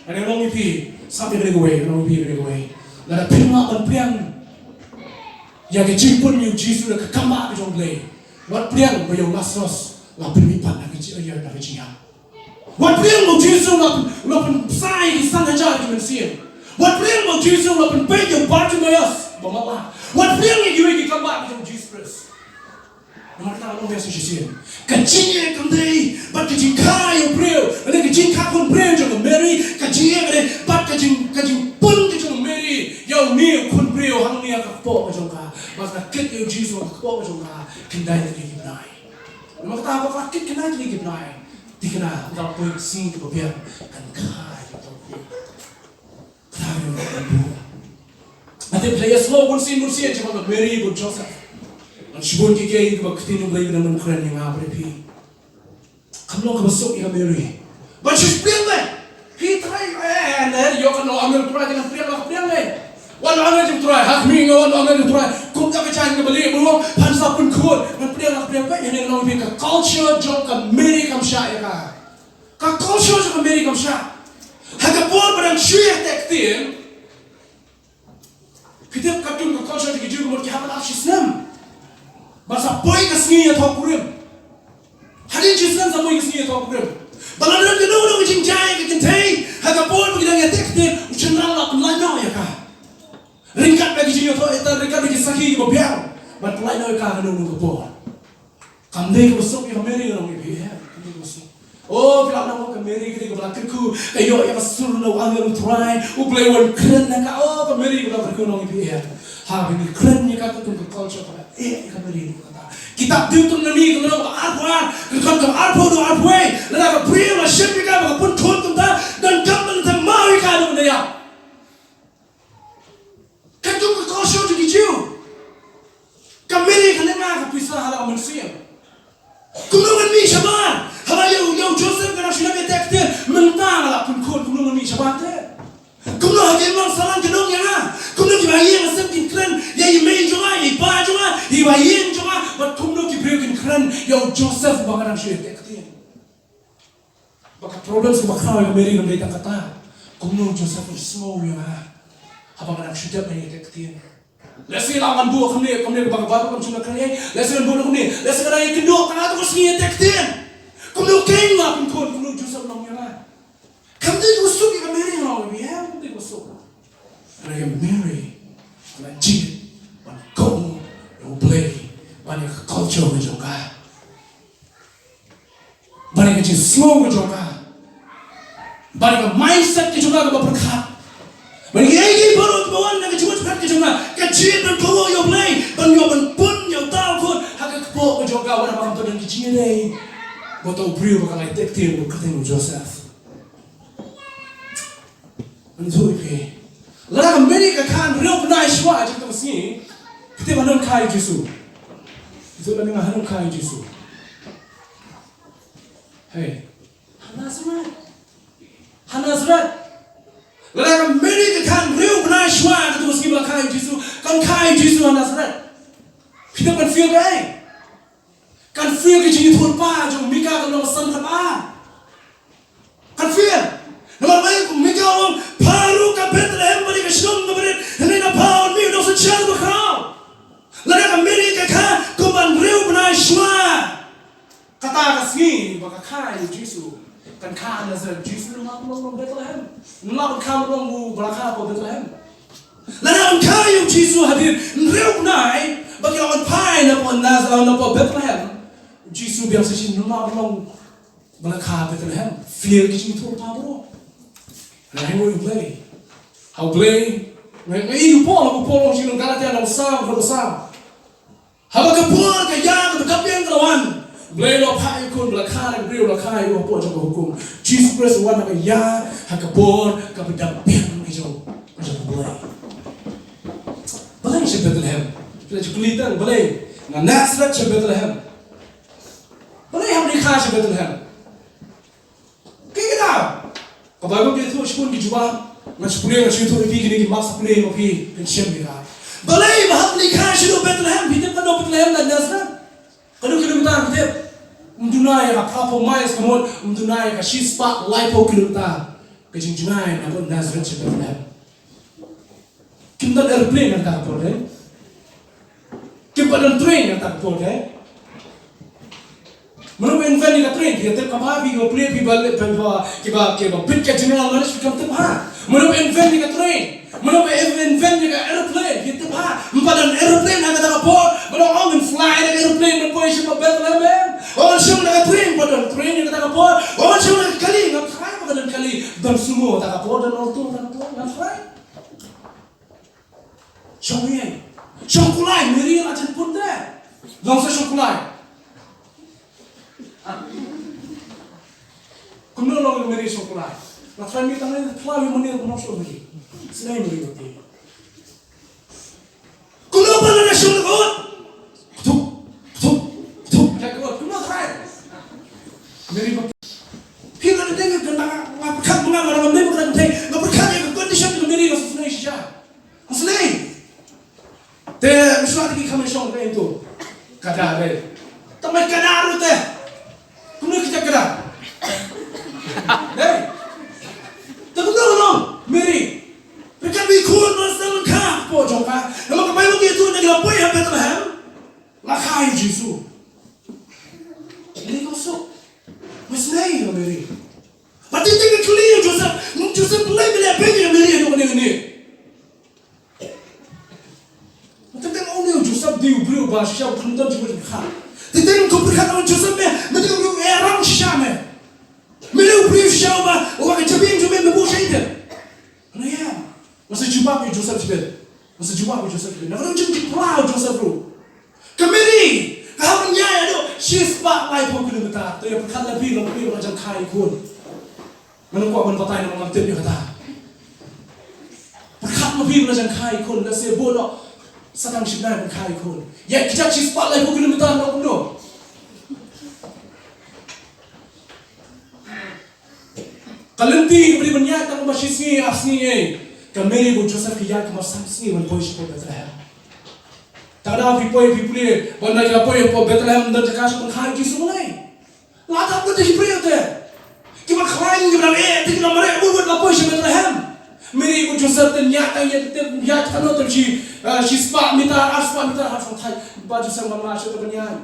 Ngan ong ïa phi, sngap ïa kane kawei, ngan ong ïa phi kane kawei. Lada phim lah ban pdiang ïa ka jingpun ïa U Jisu da ka kambah ka jong U Blei, wat pdiang ba ïa u Lasarus la pynmihpat na ka ji-, ïa na ka jingïap. Wat pdiang ba U Jisu la, la pynbsa ïa ki san hajar ki mynsiem. Wat pdiang ba U Jisu la pynpeit ïa u Bartimaeus ba matlah. Wat pdiang ïa kiwei ki kambah ki jong U Jisu Khrist. Namar kata nga ong ïa shisien, ka jingeh kam dei bad ka jingkha ïa u briew, lane ka jingkha khun briew jong ka Mary. Ka jingeh ka dei bad ka jing, ka jingpun ka jong Mary ïa une u khun briew hangne ha ka kpoh ka jong ka. Ba ka kit ïa U Jisu ha ka kpoh ka jong ka khyndai tylli ki bnai. Namar kata ba ka kit khyndai tylli ki bnai, thikna, ynda la poi ka sngi kaba biang, kan kha ïa uta u briew. Kata ka dei ka buh. Nga tip phi la ïohsngew bunsien bunsien shaphang ka Mary bad u Joseph. Ngan shu bun kiei kiei kiba ka ktien U Blei ka dang kren ïa nga bad ïa phi. Kam long kaba suk ïa ka Mary. Ban shu pdiang leh. Phi trai, eh, eh, ïoh ka long angel Trai, ngan pdiang, ngan pdiang leh. Wan angel jong Trai, ha khmih nga wan angel jong Trai. Kum ka jaiñ kaba lieh bro, phan sa pun khun. Ngan pdiang, ngan pdiang leh. Ïa nga long phi, ka culture jong ka Mary kam shah ïa ka. Ka culture jong ka Mary kam shah. Ha ka por ba dang shu ïateh ktien. Phi tip katkum ka culture jong ki Jiw, ka mut ki hap ban ap shi snem ban sa poi ka sngi ïathoh kurim. Hadien shi snem sa poi ka sngi ïathoh kurim. Ba lada don kano kano ka jingjia ïa ka kynthei ha ka por ba ki dang ïateh ktien, u shynrang lah pynlait noh ïa ka. Ryngkat bad ki jingïathoh ïatar, ryngkat bad ki sakhi kiba biang, ban pynlait noh ïa ka ha kano kano ka por. Kam dei kaba suk ïa ka Mary, ngan ong ïa phi, eh, kam dei kaba suk. Oh, phi lah ban ong ka Mary ka dei kaba la kyrkhu, ka ïoh ïa ka sur na u angel u Trai, U Blei u wan kren ha ka. Oh, ka Mary kaba la kyrkhu, ngan ong ïa phi, eh. Ha, ba ngi kren ïa ka katkum ka culture kaba eh ïa ka Mary ruh kata. Kitab Deuteronomy ka lynnong ba arphew ar, ka dkhot kaba arphew haduh arphew wei, lada ka briew la shem ïa ka ba ka pun khun kumta, donkam ban thymmai ïa ka haduh mynta ïa. Katkum ka culture jong ki Jiw, ka Mary ka lynga ka pisa ha la ka mynsiem. Kumno ngan mih shabar haba ïa u, ïa u Joseph ka dang shu dep ïateh ktien? Mynta nga la pun khun, kumno ngan mih shabar te? Kumno ha ki imlang sahlang kin ong ïa nga? Kumno kiba ha ïing ha sem kin kren ïa i mei jong nga, ïa i pa jong nga, ïa i ba ïing jong nga? Bad kumno ki briew kin kren ïa u Joseph ba ka dang shu ïateh ktien? Ba ka problem sa ba khraw ïa ka Mary kam dei tang kata, kumno u Joseph un sngew ïa nga haba nga dang shu dep ban ïateh ktien. Lehse la ngan buh kumne, kumne ba ka Baibl kam shym la kren ei. Lehse ngan buh kumne, lehse nga dang ïakynduh tang ha kato ka sngi ïateh ktien. Kumno keiñ nga pynkhun, kumno u Joseph un ong ïa nga? Kam dei kaba suk ïa ka Mary, ngan ong ïa phi, kam dei kaba suk. Hynrei ka Mary ka la jied ban kohnguh ïa U Blei, ban ïa ka culture ka jong ka. Ban ïa ka jingsngew ka jong ka. Ban ïa ka mindset ka jong ka kaba pyrkhat. Ban ïa kiei kiei baroh kiba wan na ka jingmut ka jong ka. Ka jied ban kohnguh ïa U Blei, ban ïoh ban pun ïa uta u khun ha ka kpoh ka jong ka, wat haba kam don ki jingïadei bad uta u briew ba ka la ïateh ktien bad ka kyrteng u Joseph. Ngan ïathuh ïa phi. Lada ka Mary ka kha hynriew bnai shuwa jong ka sngi, phi tip hangno kha ïa u Jisu? Phi tip lada nga hangno kha ïa u Jisu? Hey. Ha Nazareth. Ha Nazareth. Lada ka Mary ka kha hynriew bnai shuwa jong ka sngi ba la kha ïa u Jisu, kan kha ïa u Jisu ha Nazareth. Phi tip kan fail kaei? Kan fail ka jingïathuhlypa jong u Mika ka lynnong san khat ar. Kan fail. Namar ba u Mika u ong, pha ruh ka Bethlehem ba dei ka shnong kaba rit, hynrei na pha un mih u nongsynshar bakhraw. Lada ka Mary ka kha kumba hynriew bnai shuwa, kata ka sngi ba ka kha ïa u Jisu, kan kha ha Nazareth. Jisu un lah ban long na Bethlehem. Un lah ban kha ban long u ba la kha hapoh Bethlehem. Lada un kha ïa u Jisu hadien hynriew bnai ba ki la wan phai napoh Naz-, napoh Bethlehem, u Jisu biang sa shisien, un lah ban long ba la kha ha Bethlehem. Fail ki jingïathuhlypa baroh. Hynrei ha U Blei, ha U Blei, nga, nga ïohi u Paul, u Paul u ong sha ki nong Galatia lynnong saw, lynnong saw. Haba ka por ka ïa kaba dap biang ka la wan, U Blei u la phah ïa u Khun ba la kha na ka briew, la kha ïa u hapoh jong ka hukum. Jisu Khrist u wan ha ka ïa, ha ka por kaba dap biang ka jong, ka jong U Blei. Balei sha Bethlehem? Phi la ju kylli tang, balei na Nazareth sha Bethlehem? Balei hap ban kha sha Bethlehem? Kaei kata? Ka Baibl ka ïathuh shibun ki jubab. Nga shu pule, nga shu ïathuh ïa phi kine ki mark, shu pule ma phi, phin shem ïa ka. Balei ba hap ban kha shaduh Bethlehem? Phi tip katno Bethlehem na Nazareth? Katno kilometer phi tip? Ym duna ïa ka, phra phew miles ka mut, ym duna ïa ka, shispah laiphew kilometer ka jingjngai napoh Nazareth sha Bethlehem. Kim don aeroplane ha kata ka por, eh? Kim pat don train ha kata ka por, eh? Mano ba invent ïa ka train? Phi tip, kaba phi ba pule, phi ba leh, phi ba, kiba, kiba bit ka general knowledge, phi kam tip ha. Mano ba invent ïa ka train? Mano ba invent ïa ka aeroplane? Phi tip ha. Ym pat don aeroplane ha kata ka por ba dang ong ngan fly da ka aeroplane ban poi sha Bethlehem. Ong ngan shong da ka train, ym pat don train ha kata ka por. Ong ngan shong da ka kali, ngan try, ym pat don kali. Don sumo ha kata ka por, don auto ha kata ka por, ngan try. Shong ïa, shong kulai, Mary la jan pun te. Long sa shong kulai. Kumno long Mary shong kulai? La trai mi tang ne trai mi mane long shong Mary. Sinai Mary mati. Kumno ba la shong kot? Tuk, tuk, tuk. Kumno trai? Mary ba. Phi la dei ka kynta nga pyrkhat, nga la dei ka kynta, nga pyrkhat ïa ka condition ka Mary ka snei shisha. Ka snei. Te mynshuwa te ki kham shong ka ïing tu. Ka da re. Tang mai ka da ruh te. Kumno kita ka da. Dei. Te kumno ka long Mary? Pyrkhat ba i khun ba la sdang lyngkha hapoh jong ka. Namar ka Baibl ka ïathuh ynda ki la poi ha Bethlehem, la kha ïa u Jisu. Mary ka suk. Ka snei ïa Mary. Bad teng teng ka kylli ïa u Joseph, "Joseph, balei me leh beiñ ïa Mary haduh kane kane?" Bad teng teng ka ong ïa u Joseph, dei u briew ba shisha u khlem don jingmut jingpyrkhat. Teng teng ka pyrkhat, ong, "Joseph, me, me dei u briew ïarap shisha me. Me dei u briew shisha uba, uba ka jabieng jong me me buh shaei te?" Hynrei ïa, ngam sa jubab ïa u Joseph shibit. Ngam sa jubab ïa u Joseph shibit. Namar ka don jingkitkhlieh u Joseph ruh. Ka Mary ka hap ban ïaid haduh shispah laiphew kilometer. To ïa pyrkhat lada phi long phi ba la jan kha ïa i khun. Ngan ym kwah ban batai namar ngam tip ïa kata. Pyrkhat ma phi ba la jan kha ïa i khun, lehse bun noh sa tang shibnai ban kha ïa i khun. Ïaid kjat shispah laiphew kilometer noh kumno? Ka lynti kaba dei ban ïaid tang kumba shi sngi ar sngi ei. Ka Mary bad u Joseph ki ïaid kumba san sngi ban poi shapoh Bethlehem. Te lada phi poi phi pule, ban da ki la poi shapoh Bethlehem, ym don jaka shuh ban kha ïa u Jisu, balei? La dap ban da ki briew te. Kiba khlaiñ, kiba dang eh te, ki la mareh bun bun, la poi sha Bethlehem. Mary bad u Joseph te ïaid tang, ïaid te, ïaid tang noh te shi, eh, shispah meter, arspah meter ha shong thait. Ba Joseph, ngam lah shuh te ban ïaid.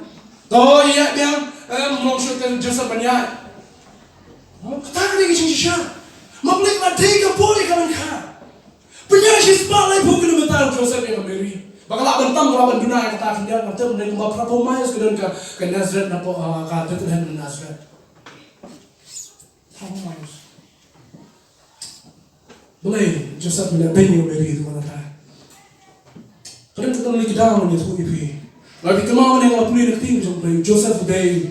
To ïa biang, eh, ym long shuh te Joseph ban ïaid. Kata ka dei ka jingshisha. Ma balei ka dei ka por ïa ka ban kha. Pynïaid shispah laiphew kilometer u Joseph ïa ka Mary. Ba ka lah ban tam, ka lah ban duna ïa kata khyndiat, ngam tip, ne kumba phra phew miles ka don ka, ka Nazareth napoh, ah, ka Bethlehem na Nazareth. Phra phew miles. Balei Joseph me leh beiñ ïa u Mary haduh kata? Ka don katto katne ki daw ngan ïathuh ïa phi. Nga phi kynmaw ne nga la pule na ka ktien jong u Blei, u Joseph u dei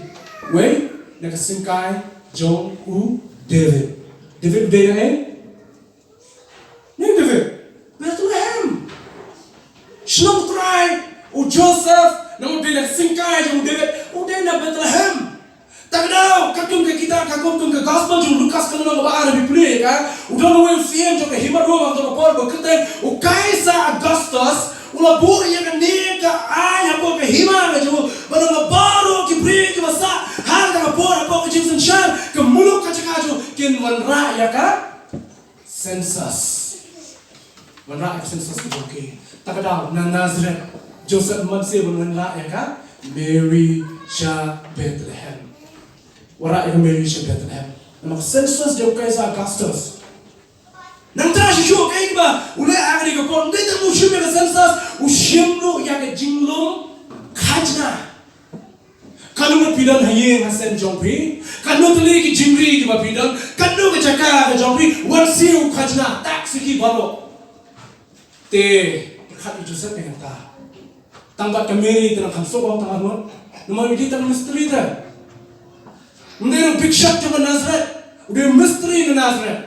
uwei na ka syngkai jong u David. David u dei na ei? Ne David? Shnong Trai, u Joseph, na u dei na syngkai jong u David, u dei na Bethlehem. Tang daw, katkum ka kitab, katkum ka gospel jong u Lukas ka lynnong ba ar, pule ka, u don uwei u siem jong ka hima Rom, ha ka por ba kyrteng u Kaisar Augustus, u la buh ïa kane ka aiñ hapoh ka hima ka jong u, ba na baroh ki briew kiba sah ha kata ka por, hapoh ka jingsynshar ka muluk ka jaka jong u, kin wanrah ïa ka census. Wanrah ïa ka census ka jong ki. Tang daw na Nazareth, Joseph mynta u wanrah ïa ka Mary sha Bethlehem. Wanrah ïa ka Mary sha Bethlehem namar ka census jong u Kaisar Augustus. Nangta shuh shuh kaei kaba u leh ha kane ka por, ym dei tang u shim ïa ka census, u shim ruh ïa ka jinglum khajna. Katno ngut phi don ha ïing ha sem jong phi, katno tylli ki jingri kiba phi don, katno ka jaka ka jong phi, wan siew khajna, tax ïa ki baroh. Te pyrkhat ïa u Joseph ïa kata. Tang bad ka Mary te nang kham suk ong tang arngut. Namar u dei tang mistri te. Ym dei u bishop jong ka Nazareth, u dei mistri na Nazareth.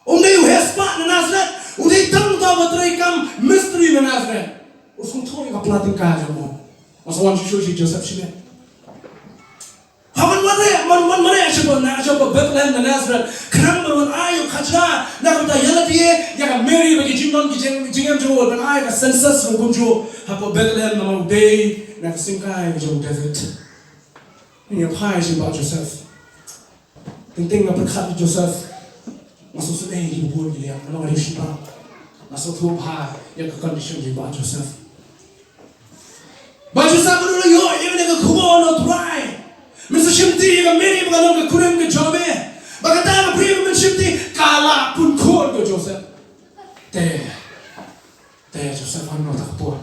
Um dei u heh spah na Nazareth, u dei tang uta uba trei kam mistri na Nazareth. U sngewthuh ïa ka pla tyngka jong u. Nga sa wan shuh shuh sha Joseph shibit. Ha, man mareh, man, man mareh shapoh na, shapoh Bethlehem na Nazareth. Khnang ban wan ai ïa u khajna, na ka bynta ïa lade ïa ka Mary bad ki jingdon ki jing, jingem jong u, ban ai ka census ruh kumjuh hapoh Bethlehem namar u dei na ka syngkai jong u David. Ïa phai sha u Bah Joseph. Teng teng nga pyrkhat ïa u Joseph, nga sngewsynei ïa ki bun ki liang namar nga dei u shynrang. Nga sngewthuh bha ïa ka condition jong u Bah Joseph. Bah Joseph, mano la ïoh ïa kane ka khubor na u Trai? Men sa shimti ïa ka Mary ba ka long ka kurim ka jong me. Ba kata ka briew ba men shimti ka la pynkhun ko Joseph. Te Te Joseph, hangno ta ka por?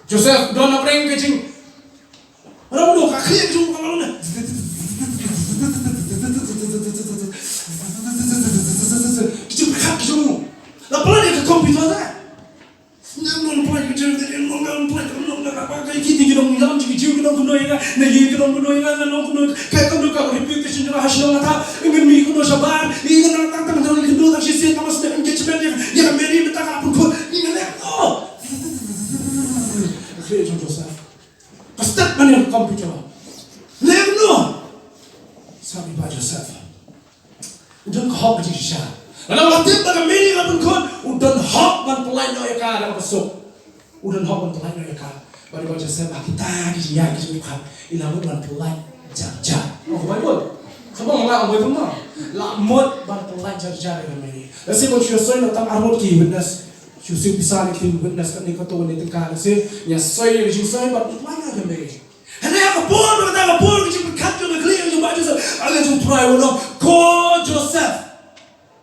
Joseph don hapdeng ka jing, ram do ka khlieh jong ka long na. Ki jingpyrkhat ki jong u. La pynlait ïa ka computer ta. Ym long pynlait ka jong, ym long pynlait, ym long na ka ba ka ki ti ki long lam ki jong ki long kumno ïa nga, na ïa ki long kumno ïa nga, na long kumno ka kumno ka reputation jong nga ha shnong nga ta. Ngan mih kumno shabar, ngan nang tang tang tang kumno tang shisien ka mas engagement ïa, ïa ka Mary mynta ka la pynkhun, ngan leh kumno? Ka khlieh jong Joseph. Ka start ban ïa ka computer. Leh kumno? Sa i Bah Joseph. U don ka hok ka jingshisha. Lada u la tip ba ka Mary ka la pynkhun, u don hok ban pynlait noh ïa ka da kaba suk. U don hok ban pynlait noh ïa ka. Bad i Bah Joseph ha kita ki jingïaid ki jingpyrkhat, i la mut ban pynlait jar jar. Ong ka Baibl. Sngewbha ma nga ong Baibl ma. La mut ban pynlait jar jar ïa ka Mary. Lehse ban shu ïasoi noh tang arngut ki witness. Shu siew pisa ne ki witness, katne kato ne tyngka, lehse ngi ïasoi ïa ka jingsoi ban pynlait noh ïa ka Mary. Hynrei ha ka por, ha kata ka por, ka jingpyrkhat jong ka khlieh jong u Bah Joseph, ka angel jong u Trai u ong, ko Joseph,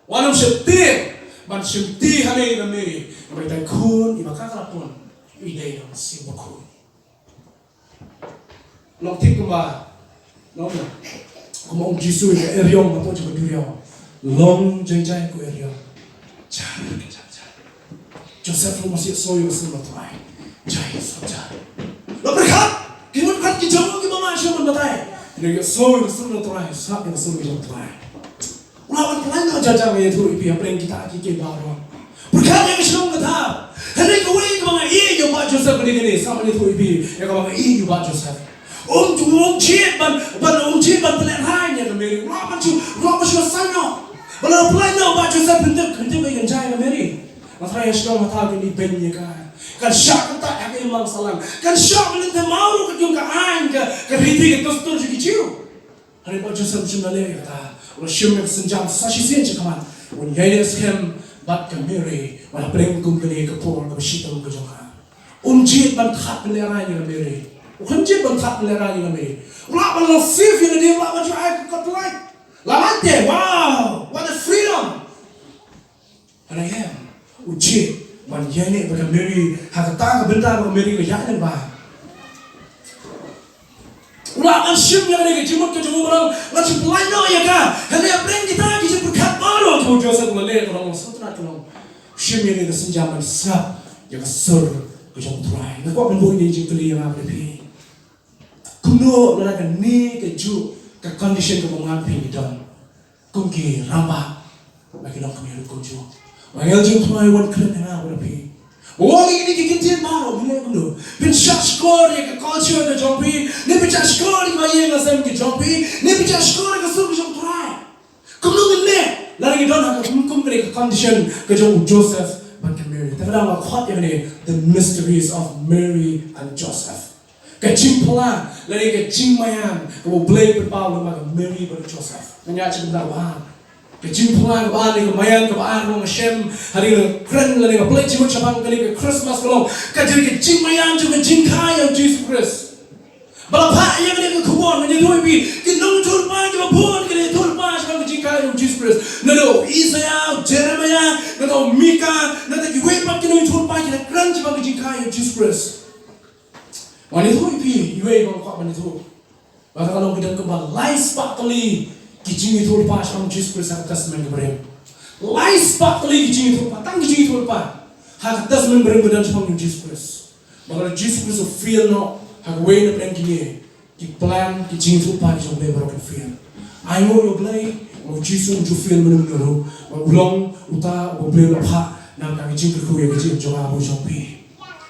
wat nym sheptieng ban shimti ha ïa ka Mary, namar ita i khun iba ka la pun i dei na u Mynsiem Bakhuid. Long thik kumba, long kumba ong u Jisu ïa ka eriong hapoh jong ka duriaw. Long jai jai ko eriong. Jar ka jar jar. Joseph ruh masi ïohsngew ïa ka sur u Trai. Jai sah jar. La pyrkhat, ki mut pyrkhat ki jong ki ba ma shu ban batai. Ki ïohsngew ïa ka sur u Trai, sah ïa ka sur u Trai. U lah ban pynlait noh jar jar, nga ïathuh ïa phi, hapdeng kita kiei kiei baroh. Pyrkhat ïa ka shnong ka thaiñ. Hynrei kawei kaba nga ïeit ïa u Bah Joseph kane kane, sah ban ïathuh ïa phi ïa kaba nga ïeit ïa u Bah Joseph. Um, um jied ban, ban, um jied ban pynlehrain ïa ka Mary. U lah ban shu, u lah ban shu saiñ noh. Ba la pynlait noh u Bah Joseph, phin tip, phin tip ïa ka jai ka Mary. Nga tharai ïa shnong ha thaiñ kin ïa beiñ ïa ka. Kan shah kyntait ha ka imlang sahlang. Kan shah ban lynti maw ruh ka jong ka aiñ, ka, ka riti ka dustur jong ki Jiw. Hynrei u Bah Joseph um shym la leh ïa kata. U la shim ïa ka sienjam sa shisien shakhmat, un ïaineh skhem bad ka Mary, wat hapdeng kum kane ka por kaba shitom ka jong ka. Um jied ban khat pynlehrain ïa ka Mary. U khlem jied ban khat pynlehrain ïa ka Mary. U lah ban long safe ïa lade, u lah ban shu ai ka kot pynlait. Lada te, wow, what a freedom! Hynrei em, u jied ban ïaineh bad ka Mary ha kata ka bynta ba ka Mary ka ïaid lyngba. U lah ban shim ïa kane ka jingmut ka jong u ba ngan shu pynlait noh ïa ka. Hynrei hapdeng kita ki jingpyrkhat baroh, u Joseph u la leh ka long sngewtynnat ka long. U shim ïa kane ka sienjam ban sngap ïa ka sur ka jong u Trai. Nga kwah ban buh ïa ka jingkylli ïa nga bad ïa phi. Kumno lada kane kajuh ka condition kaba nga bad phi ngi don kum ki rangbah, ba ki long kum ïa u Bah Joseph. Ba ngel jong phi wan kren na nga bad phi. Ba wan ngi ki ktien baroh ngi leh kumno? Phin shah shkor ïa ka culture ka jong phi, ne phin shah shkor ïa ka ïing ka sem ka jong phi, ne phin shah shkor ïa ka sur ka jong Trai. Kumno ngin leh lada ngi don ha ka kum, kum kane ka condition ka jong u Joseph bad ka Mary? Te ka dang la khot ïa kane the mysteries of Mary and Joseph. Ka jingphylla lane ka jingmaïan kaba U Blei u pynpaw lyngba ka Mary bad u Joseph. Nga ñiew sha ka bynta kaba ar. Ka jingphylla kaba ar ne ka maïan kaba ar ngi shem hadien nga kren lane nga pynleit jingmut shaphang kane ka Christmas ka long ka jing, ka jingmaïan jong ka jingkha ïa u Jisu Khrist. Ba la phah ïa kane ka khubor, ngan ïathuh ïa phi, ki nongïathuhlypa kiba bun ki la ïathuhlypa shaphang ka jingkha ïa u Jisu Khrist. Nangta u Isaiah, u Jeremiah, nangta u Mika, nangta kiwei pat ki nongïathuhlypa ki la kren shaphang ka jingkha ïa u Jisu Khrist. Ngan ïathuh ïa phi iwei ba nga kwah ban ïathuh. Ba ka long, ki don kumba lai spah tylli ki jingïathuhlypa shaphang u Jisu Khrist ha ka Testament kaba rim. Lai spah tylli ki jingïathuhlypa, tang ki jingïathuhlypa ha ka Testament ba rim ba don shaphang u Jisu Khrist. Ba ka long u Jisu Khrist u fail noh ha kawei na pdeng kine ki plan, ki jingïathuhlypa ki jong U Blei baroh ki fail. Ainguh ïa U Blei, u Jisu um ju fail mynno mynno ruh. Ba u long uta uba U Blei u la phah na ka jingkyrkhu ïa ka jingim jong nga bad jong phi.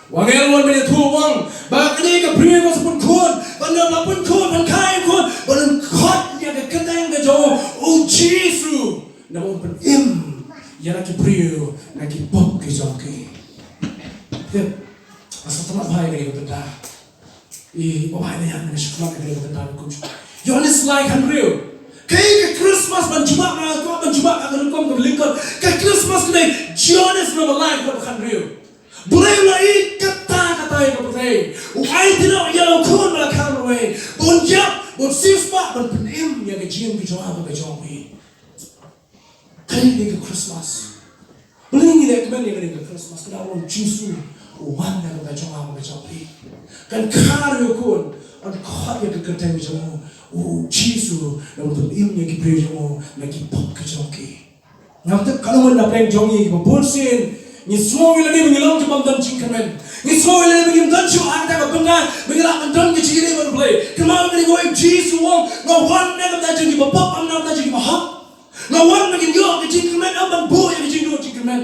Wat ngin wan ban ïathuh wan ba kane ka briew ka sa pynkhun, ba ngi la pynkhun, ban kha ïa khun, ban khot ïa ka kyrteng ka jong u Jisu, naba un pynim ïa la ki briew na ki pop ki jong ki. Tip, nga sngewtynnat bha ïa kane ka bynta. I, ba bha ïa nga, nga sngewtynnat ïa kane ka bynta. Ïoannis lai khathynriew. Kaei ka Christmas ban jubab, nga kwah ban jubab ha ka rukom kaba lyngkot. Ka Christmas kane, Ïoannis naba lai, kaba khathynriew. Blei u la ïeit katta katta ïa ka pyrthei, u ai tyrwa ïa la u khun ba la kha marwei, ba un ïap, ba un siewspah, ban pynim ïa ka jingim ka jong nga bad ka jong phi. Kaei ka Christmas? Balei ngi leh kmen ïa ka Christmas? Ka daw u Jisu u wan na ka bynta jong nga bad ka jong phi. Kan kha ïa u khun, un khot ïa ka kyrteng jong u, u Jisu, naba un pynim ïa ki briew jong u na ki pop ki jong ki. Ngam tip ka long na pdeng jong ngi, ba bun sien ngi sngew ïa lade ba ngi long ki bym don jingkyrmen. Ngi sngew ïa lade ba ngim don shuh ha kata ka bynta ba ngi lah ban don ka jingïadei bad U Blei. Kynmaw kane kawei, Jisu u ong, nga wan na ka bynta jong ki bapop, ym na ka bynta jong ki bahok. Nga wan ban ïoh ka jingkyrmen, ym ban buh ïa ka jingduh jingkyrmen.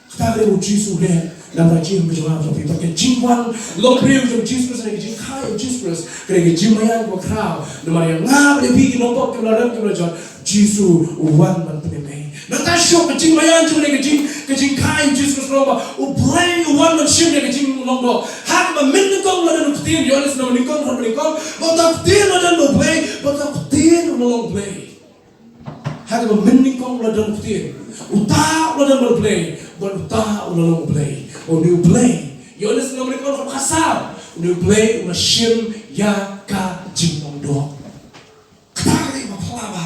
Kata ka dei u Jisu u leh na ka jingim ka jong nga jong phi. Bad ka jingwan long briew jong u Jisu Khrist, ka jingkha ïa u Jisu Khrist, ka dei ka jingmaïan kaba khraw. Namar ïa nga bad ïa phi ki nongpop kiba la rem kiba la jot, Jisu u wan ban pynim ei. Nangta shuh ka jingmaïan jong ka jing, ka jingkha ïa u Jisu Khrist ka long ba U Blei u wan ban shim ïa ka jinglong doh. Ha kaba mynnyngkong la don u Ktien, Ïoannis naba nyngkong, naba nyngkong, bad uta u Ktien la don bad U Blei, bad uta u Ktien u la long Blei. Ha kaba mynnyngkong la don u Ktien, uta u la don bad U Blei, bad uta u la long Blei. Une U Blei, Ïoannis naba nyngkong, kaba khatsaw, une U Blei u la shim ïa ka jinglong doh. Kata ka dei kaba phylla bha.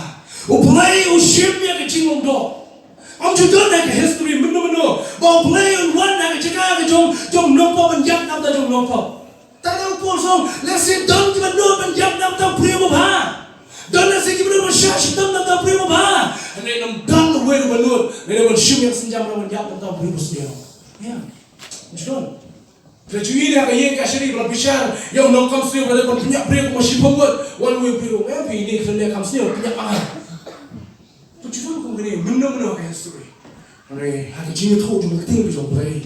U Blei u shim ïa ka jinglong doh. Ym ju don ha ka history mynno mynno ba U Blei un wan ha ka jaka ka jong, jong nongpop, ban ïap na ka bynta jong nongpop. Tang u Paul u ong, lehse don kiba nud ban ïap na ka bynta u briew babha. Don lehse kiba nud ban shah shitom na ka bynta u briew babha. Hynrei ym don uwei ruh ba nud, lane ban shim ïa ka sienjam ruh ban ïap na ka bynta u briew basniew. Ïa. Ym ju don. Phi la ju ïohi ha ka ïing kashari ba la bishar ïa u nongkam sniew, ba la dei ban pynïap briew kumba shiphew ngut. Wan uwei u briew, eh, phi ïohi ka nongkam sniew pynïap ma nga. Phi ju don kum kane mynno mynno ha ka history. Hynrei ha ka jingïathuh jong ka ktien ka jong U Blei,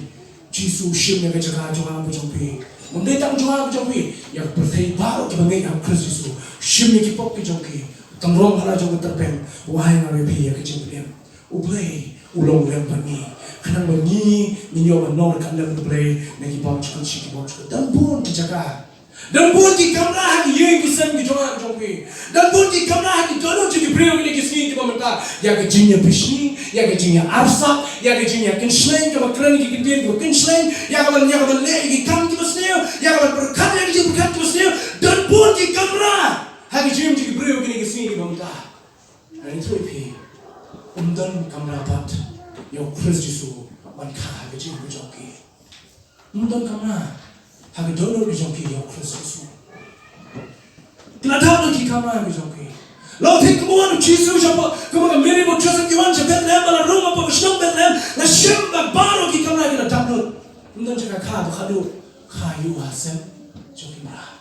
Jisu u shim ïa ka jaka jong nga bad jong phi. Ym dei tang jong nga bad jong phi, ïa ka pyrthei baroh kiba ngeit ha u Khrist Jisu. Shim ïa ki pop ki jong ki. Tang rong ha la jong ka tyrpeng, u ai ïa nga bad ïa phi ïa ka jingpynim. U Blei u long lem bad ngi. Khnang ba ngi ngin ïoh ban long ryngkat lem bad U Blei na ki bymjukut sha ki bymjukut. Don bun ki jaka, don bun ki kamra ha ki ïing ki sem ki jong nga ki jong phi. Don bun ki kamra ha ki dohnud jong ki briew kine ki sngi kiba mynta. Ïa ka jingïabishni, ïa ka jingïaarsap, ïa ka jingïakynslem, kaba kren ki ktien kiba kynslem, ïa ka ban, ïa ka ban leh ïa ki kam kiba sniew, ïa ka ban pyrkhat ïa ka jingpyrkhat kiba sniew. Don bun ki kamra ha ki jingim jong ki briew kine ki sngi kiba mynta. Ngan ïathuh ïa phi, ym don kamra pat ïa u Khrist Jisu ban kha ha ka jingim ka jong ki. Ym don kamra ha ka dohnud ka jong ki ïa u Khrist Jisu. Ki la dap lut ki kamra ka jong ki. La thik kumba wan u Jisu shapoh, kumba ka Mary bad u Joseph ki wan sha Bethlehem, ba la rung hapoh ka shnong Bethlehem, la shem ba baroh ki kamra ki la dap lut. Ym don jaka kha ba khatduh, kha ïa u ha sem jong ki mrad.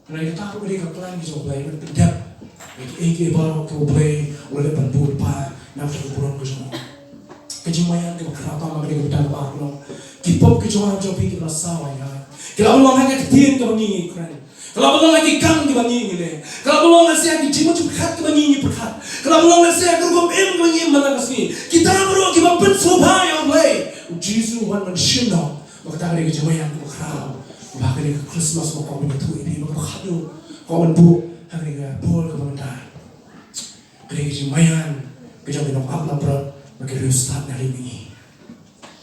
Hynrei kata ka dei ka plan ka jong U Blei, ban pyndep ïa kiei kiei baroh kiba U Blei u la dep ban bud pa na ka burom ka jong u. jingmaïan kaba khraw tang ha kane ka bynta kaba ar, Lord. Ki pop ki jong nga jong phi kiba la sawa ïa nga, ki la ban long ha ka ktien kaba ngi ngi kren, ki la ban long ha ki kam kiba ngi ngi leh, ki la ban long ha sha ki jingmut jingpyrkhat kiba ngi ngi pyrkhat, ki la ban long ha sha ka rukom im kaba ngi im man la ka sngi. Kita baroh kiba pynsngewbha ïa U Blei, U Jisu u wan ban shim noh. Bad kata ka dei ka jingmaïan kaba khraw, ba ha kane ka Christmas ba kwah ban ïathuh ïa phi, ba kaba khadduh kwah ban buh ha kane ka por kaba mynta. Ka dei ka jingmaïan ka jong ki nongap langbrot bad ki riewstad na ri mihngi.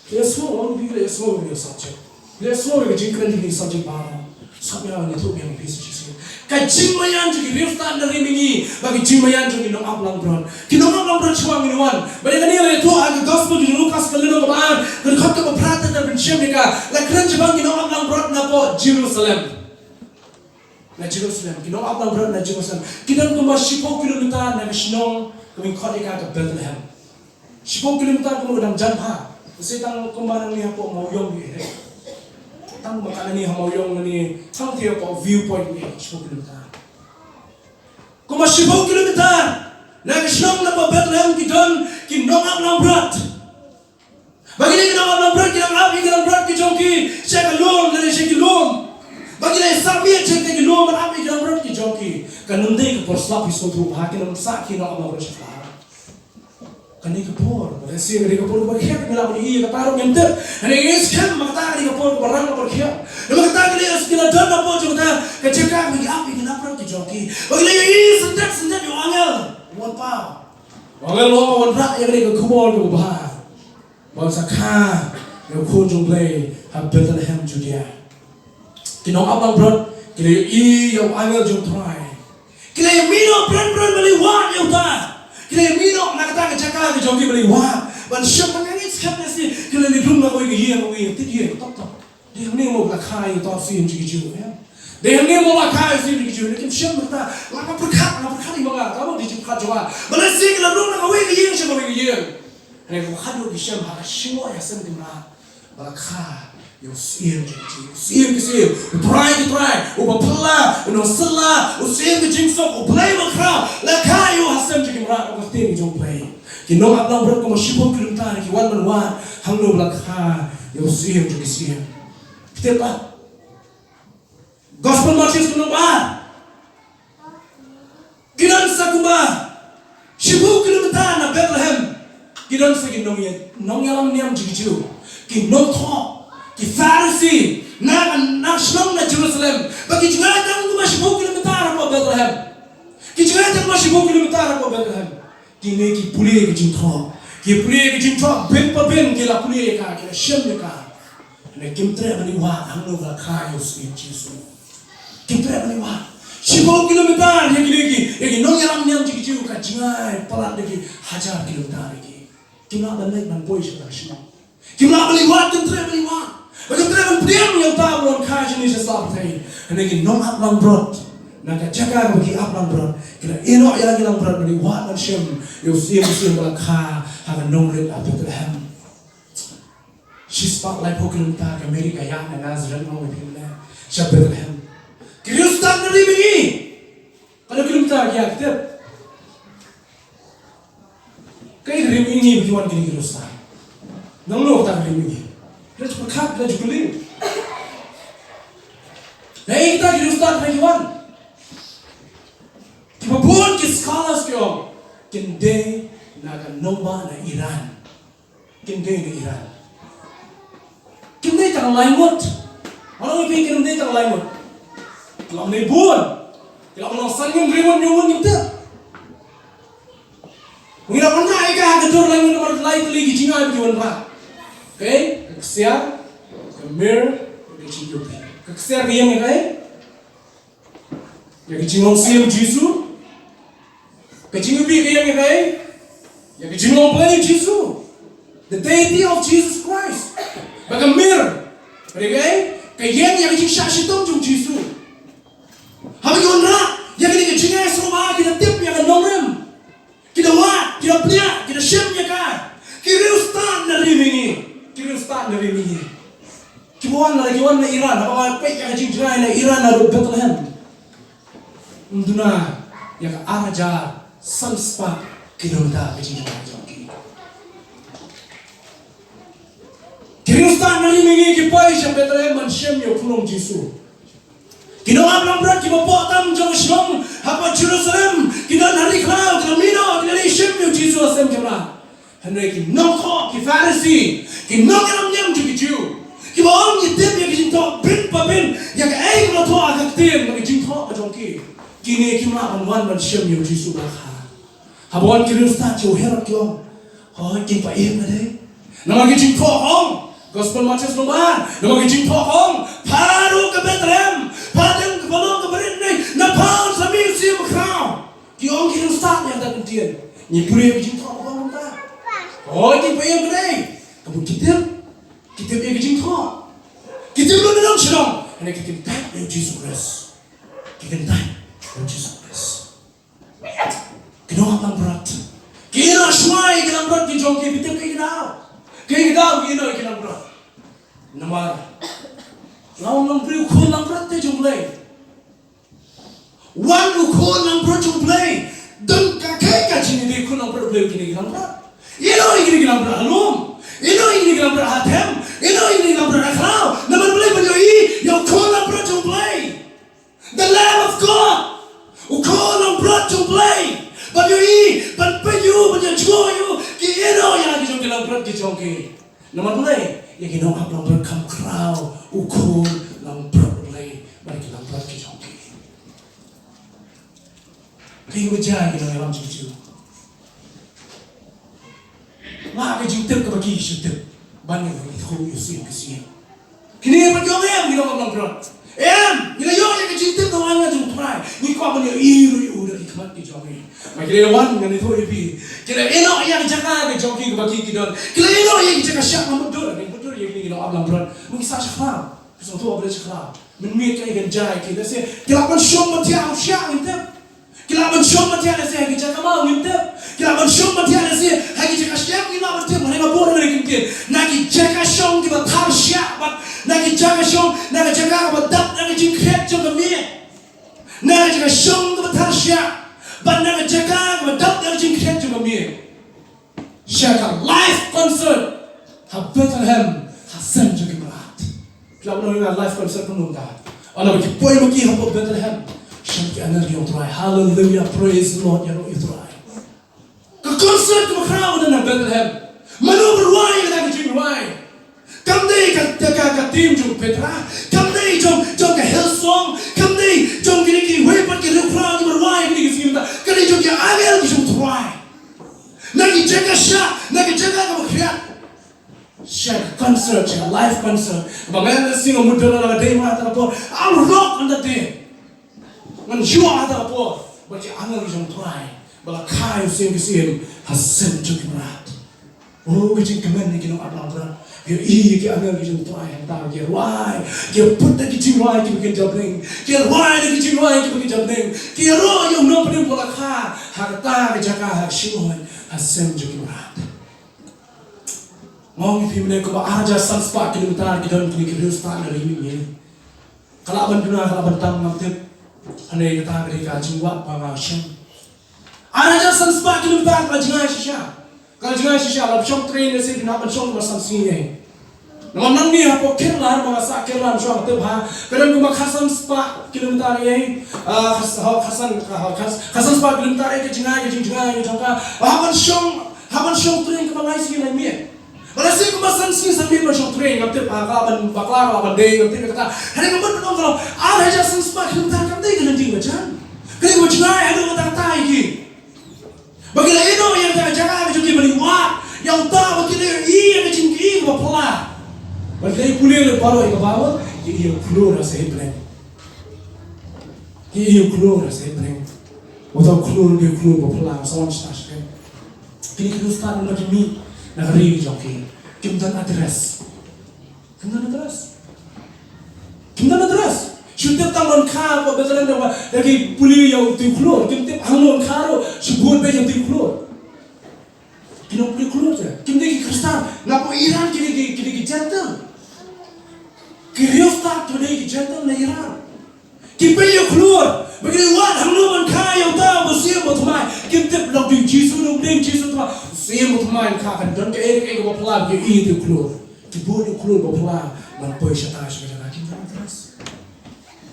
Ki la ïohsngew, ong phi, ki la ïohsngew ïa ka subject. Ki la ïohsngew ïa ka jingkren jong ki subject baroh. Sngap ïa nga, ngan ïathuh biang ïa phi sa shisien. Ka jingmaïan jong ki riewstad na ri mihngi bad ka jingmaïan jong ki nongap langbrot. Ki nongap langbrot shuwa ngin wan. Bad ïa kane la ïathuh ha ka gospel jong u Lukas ka lynnong kaba ar, ka dkhot kaba phra, te ban shem ïa ka. La kren shaphang ki nongap langbrot napoh Jerusalem. Na Jerusalem, ki nongap langbrot na Jerusalem. Ki don kumba shiphew kilometer na ka shnong kaba ngi khot ïa ka ka Bethlehem. Shiphew kilometer kumba u dang jan bha. Sa tang kumba nangne hapoh Mawïong hi. Tang kumba katne ha Mawïong nangne, tang te hapoh View Point hi, shiphew kilometer. Kumba shiphew kilometer na ka shnong napoh Bethlehem ki don ki nongap langbrot. Ba kine ki nongap langbrot ki dang ap ïa ki langbrot ki jong ki sha ka lum lane sha ki lum. Ba ki la sah miet sha ki lum ban ap ïa ki langbrot ki jong ki. Kan ym dei ka por slap hi sngewthuh ba ki nang sah ki nongap langbrot sha ka. Kane ka por, ba la sien kane ka por kaba khia, ngi la ban ïohi ïa kata ruh ngim tip. Hynrei ngi skhem ba kata kane ka por kaba rang, kaba khia. Namar kata kane ka la don hapoh jong kata ka jaka ba ki ap ïa ki langbrot ki jong ki. Ba ki la ïohi syndet syndet ïa u angel. Wan paw. U angel u wan wanrah ïa kane ka khubor kaba bha. Ba sa kha ïa u Khun jong U Blei ha Bethlehem Judia. Ki nongap langbrot ki la ïohi ïa u angel jong U Trai. Ki la ïamih noh bren bren ban ïa wad ïa uta. Ki la ïamih noh na kata ka jaka ka jong ki ban ïa wad. Ban shem ban ïa ngeit skhem ne si ki la leit rung na kawei ka ïing, kawei ka ïing, tit ïing, top top. Dei hangne mo ba la kha ïa uta u Syiem jong ki Jiw, ïa. Dei hangne mo ba la kha ïa u Syiem jong ki Jiw, ne kim shem kata. La ka pyrkhat, la pyrkhat ïa ma nga, ka mo dei jingpyrkhat jong nga. Ba la sien ki la rung na kawei ka ïing sha kawei ka ïing. Hynrei kaba khadduh ki shem ha ka shnong ïa Syiem ki mrad. Ba la kha ïa u Syiem jong ki Jiw, u Syiem ki syiem, u Trai ki trai, u ba phylla, u nongsylla, u Syiem ki jingsuk, u Blei ba khraw. La kha ïa u ha Syiem jong ki mrad, ha ka ktien jong U Blei. Ki nongap langbrot kumba shiphew kilometer ki wan ban wad hangno ba la kha ïa u Syiem jong ki syiem. Phi tip ba Gospel Mathaios ka lynnong ba ar. Ki don sa kumba shiphew kilometer na Bethlehem. Ki don sa ki nongïa, nongïalam niam jong ki Jiw. Ki nongthoh, ki Pharisi, na, na shnong na Jerusalem. Ba ki jngai tang kumba shiphew kilometer hapoh Bethlehem. Ki jngai tang kumba shiphew kilometer hapoh Bethlehem. Kine ki pule ïa ka jingthoh. Ki pule ïa ka jingthoh, bynta bynta ki la pule ïa ka, ki la shem ïa ka. Hynrei kim treh ban ïa wad hangno ba la kha ïa u Syiem Jisu. Kim treh ban ïa wad. Shiphew kilometer ïa kine ki, ïa ki nongïalam niam jong ki Jiw ka jngai palat da ki hajar kilometer ïa ki. Kim lah ban leit ban poi sha ka shnong. Kim lah ban ïa wad, kim treh ban ïa wad. Ba kim treh ban pdiang ïa uta uba la wan kha shane sha sla pyrthei. Hynrei ki nongap langbrot na ka jaka kaba ki ap langbrot, ki la ïehnoh ïa la ki langbrot ban ïa wad ban shem ïa u Syiem, u Syiem ba la kha ha ka nongrit ha Bethlehem. Shispah laiphew kilometer ka Mary ka ïaid na Nazareth, mo, phi leh, sha Bethlehem. Ki riewstad na ri mihngi. Katno kilometer ki ïaid, tip? Kaei ka ri mihngi ba ki wan kine ki riewstad? Nangno kata ka ri mihngi? Phi la ju pyrkhat, phi la ju kylli? Naei kata ki riewstad ba ki wan? Kiba bun ki scholars ki ong kin dei na ka nongbah na Iran. Kin dei na Iran. Kin dei tang lai ngut. Nga ong ïa phi, kin dei tang lai ngut. Ki la wan bun. Ki la wan san ngut, hynriew ngut, hynñiew ngut, ngim tip. Ngi la wanrah ïa ka ha ka dur lai ngut namar lai tylli ki jingai ba ki wanrah. Kaei? Ka ksiar, ka myrrh, ka jingïohi. Ka ksiar ka ïeng ïa kaei? Ïa ka jinglong Syiem Jisu. Ka jingïohi ka ïeng ïa kaei? Ïa ka jinglong Blei Jisu. The deity of Jesus Christ. Bad ka myrrh, ka dei kaei? Ka ïeng ïa ka jingshah shitom jong Jisu. Haba ki wanrah ïa kane ka jingai sngewbha, ki da tip ïa ka nongrim. Ki da wad, ki da pdiang, ki da shem ïa ka. Ki riewstad na ri mihngi. Ki riewstad na ri mihngi. Kiba wan, lada ki wan na Iran, haba nga peit ïa ka jingjngai na Iran naduh Bethlehem, ym duna ïa ka ar hajar san spah kilometer ka jingjngai jong ki. sha Bethlehem ban shim ïa u khunlung Jisu. Ki nongap langbrot kiba poh tam jong ka shnong hapoh Jerusalem ki don ha ri khlaw, ki la mih noh, ki la leit shim ïa u Jisu ha sem jong ki mrad. Hynrei ki nongthoh, ki Pharisi, ki nongïalam niam jong ki Jiw, kiba ong ngi tip ïa ki jingthoh bun pa bun, ïa kaei kaba la thoh ha ka ktien, ka jingthoh ka jong ki, kine kim lah ban wan ban shim ïa u Jisu bakha. Haba wan ki riewstad sha u Herod ki ong, hooid, kin pynïap ka dei. Namar ki jingthoh ong, Gospel Mathaios lyngba, namar ki jingthoh ong, pha ruh ka Bethlehem, pha dang ka phalong kaba rit ne, na pha un sa mih u syiem bakhraw. Ki ong ki riewstad ïa kata ka ktien. Ngi pule ki jingthoh ong kumta. Hooid, kin pynïap ka dei. Ka mut ki tip, ki tip ïa ki jingthoh. Ki tip lut na dong sha dong. Hynrei ki kyntait ïa u Jisu Khrist. Ki kyntait ïa u Jisu Khrist. Ki nongap langbrot. Ki ïehnoh shuwa ïa ki langbrot ki jong ki, phi tip kaei ka daw? Kaei ka daw ki ïehnoh ïa ki langbrot? Namar la ong, long briew khun langbrot te jong U Blei. Wan u khun langbrot jong U Blei. Don ka, kaei ka jingïadei khun langbrot U Blei kine ki langbrot? Ïehnoh ïa kine ki langbrot ha lum. Ïehnoh ïa kine ki langbrot ha them. Ïehnoh ïa kine ki langbrot ha khlaw. Namar U Blei ban ïohi ïa u khun langbrot jong U Blei. The Lamb of God. U khun langbrot jong U Blei. Ban ïohi, ban peit ïa u, ban ïa jngoh ïa u, ki ïehnoh ïa la ki jong ki langbrot ki jong ki. Namar balei? Ïa ki nongap langbrot kham khraw u khun langbrot U Blei bad ki langbrot ki jong ki. Kaei kaba jia ïa ki nongïalam jong u Jiw? Lah ka jingtip kaba ki shu tip ban ïa u Jiw u sien ka sien. Kine pat ki ong em, ngi nongap langbrot. Em, ngi la ïoh ïa ka jingtip na u angel jong U Trai. Ngi kwah ban ïohi ruh ïa u da ki khmat ki jong ngi. Ma ki la wan, ngan ïathuh ïa phi. Ki la ïehnoh ïa ka jaka ka jong ki kaba ki ki don. Ki la ïehnoh ïa ka jaka shah, nga mutdur, ngi mutdur ïa kine ki nongap langbrot. Ma ki sah shakla. Ki sngewthuh ba la shakla. Mynmiet kaei kan jia ïa ki, lehse ki lah ban shong ban thiah ha u shiah, ngim tip. Ki lah ban shong ban thiah lehse ha ki jaka maw, ngim tip. Ki lah ban shong ban thiah lehse ha ki jaka shiah, ngim lah ban tip. Hynrei nga bud na ki ktien, na ki jaka shong kiba thar shiah bad na ki jaka shong, na ka jaka kaba dap da ka jingkhriat jong ka miet. Na ka jaka shong kaba thar shiah bad na ka jaka kaba dap da ka jingkhriat jong ka miet. Sha ka live concert ha Bethlehem, ha sem jong ki mrad. Ki la wan ha live concert kumno mynta? Ynda ki poi ma ki hapoh Bethlehem, shem ki angel ki ong Trai. Hallelujah, praise the Lord, ïaroh ïa u Trai. Ka concert kaba khraw ka don ha Bethlehem. Mano ba rwai ïa ka jingrwai? Kam dei ka, ka, ka, ka team jong Petra, kam dei jong, jong ka Hillsong, kam dei jong kine kiwei pat ki riewkhraw kiba rwai kine ki sngi mynta. Ka dei jong ki angel ki jong Trai. Na ki jaka shah, na ki jaka kaba khriat. Sha ka concert, sha ka live concert. Ba nga la sngew mutdur, la dei ma ha kata ka por. I'll rock on that day. Ngan shuwa ha kata ka por bad ki angel ki jong Trai ba la kha ïa u Syiem ki syiem ha sem jong ki mrad. Oh, ka jingkmen ïa ki nongap langbrot. Ki ïohi ïa ki angel ki jong Trai hangta ki rwai, ki put da ki jingrwai kiba kin jabieng, ki rwai da ki jingrwai kiba kin jabieng, ki ïaroh ïa u nongpynim ba la kha ha kata ka jaka, ha ka shnong, ha sem jong ki mrad. Nga ong ïa phi mynne, kumba ar hajar san spah kilometer ki don kine ki riewstad na ri mihngi. Ka lah ban duna, ka lah ban tam, ngam tip. Hynrei kata ka dei ka jingwad ba nga shem. Ar hajar san spah kilometer ka la jngai shisha. Ka la jngai shisha, la shong train, lehse ki nang ban shong kumba san sngi ei. Namar nangne hapoh Kerala, ba nga sah Kerala, shuwa nga tip ha, ka don kumba khatsan spah kilometer ei. Ah, khas-, ha, khatsan, ha, khas-, khatsan spah kilometer ei ka jngai, ka jingjngai ka jong ka. Ba hap ban shong, hap ban shong train kumba lai sngi lai miet. Ba lehse kumba san sngi san miet ban shong train, ngam tip, ha, ka lah ban bakla, ka lah ban dei, ngam tip ïa kata. Hynrei ka mut ban ong ka long ar hajar san spah kilometer kam dei ka lynti ba jan. Ka dei kaba jngai haduh katta katta ïa ki. Ba ki la ïehnoh ïa kata ka jaka ka jong ki ban ïa wad ïa uta, ba ki la ïohi ïa ka jingïohi kaba phylla. Ba ki la ïa pule lem baroh ïa ka Baibl, ki ïohi ïa u khlur ha sahit bneng. Ki ïohi ïa u khlur ha sahit bneng. Uta u khlur u dei u khlur ba phylla, sa wan shata shakei. Kine ki riewstad namar ki mih na ka ri ka jong ki, kim don address. Kim don address. Kim don address. Shu tip tang ban kha hapoh Bethlehem da, da ki pule ïa uto u khlur. Kim tip hangno ban kha ruh, shu bud beit ïa uto u khlur. Ki nongpule khlur te kim dei ki Khristan. Napoh Iran ki dei ki, ki dei ki Gentile. Ki riewstad ki dei ki Gentile na Iran. Ki peit ïa u khlur, ba ki dei wad hangno ban kha ïa uta u Syiem bathymmai. Kim tip lok dei u Jisu ne ym dei u Jisu, tangba u Syiem bathymmai kha, kan don kaei kaei kaba phylla ba ki ïohi ïa u khlur. Ki bud ïa u khlur ba phylla. ban poi shata sha ka jaka, kim don interest.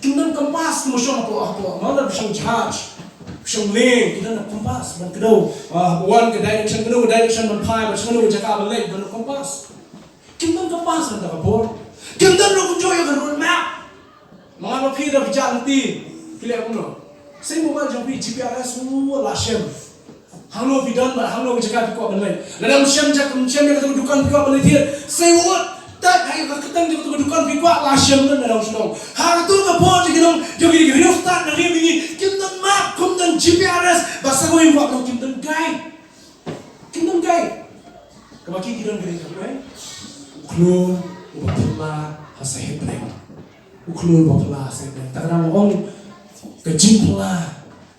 Kim don compass, mo shong hapoh, hapoh, mo la shong jahaj, shong lieng, kim don compass ban kdew, ah, wan ka direction, kano ka direction ban phai, ban shong kano ka jaka ban leit, ban compass. Kim don compass hangta ka por. Kim don ruh kumjuh ïa ka road map. Ma nga ma phi da phi jah lynti, phi leh kumno? Sa ïa mobile jong phi, G P R S, u la shem. Hangno phi don bad hangno ka jaka phi kwah ban leit. Lada ym shem jaka, ym shem ïa kata ka dukan phi kwah ban leit thied, sa ïa wad, tap ha ïa ka kyrteng jong kata ka dukan phi kwah, la shem lut na dong shnong. Ha kata ka por jong ki nong, jong ki riewstad na ri mihngi, kim don map, kim don G P R S, bad sa kawei pat kim don guide. Kim don guide. Kaba ki, ki don guide, ka, eh? U khlur uba phylla ha sahep bneng. U khlur uba phylla ha sahep bneng. Te ka dang ong ka jingphylla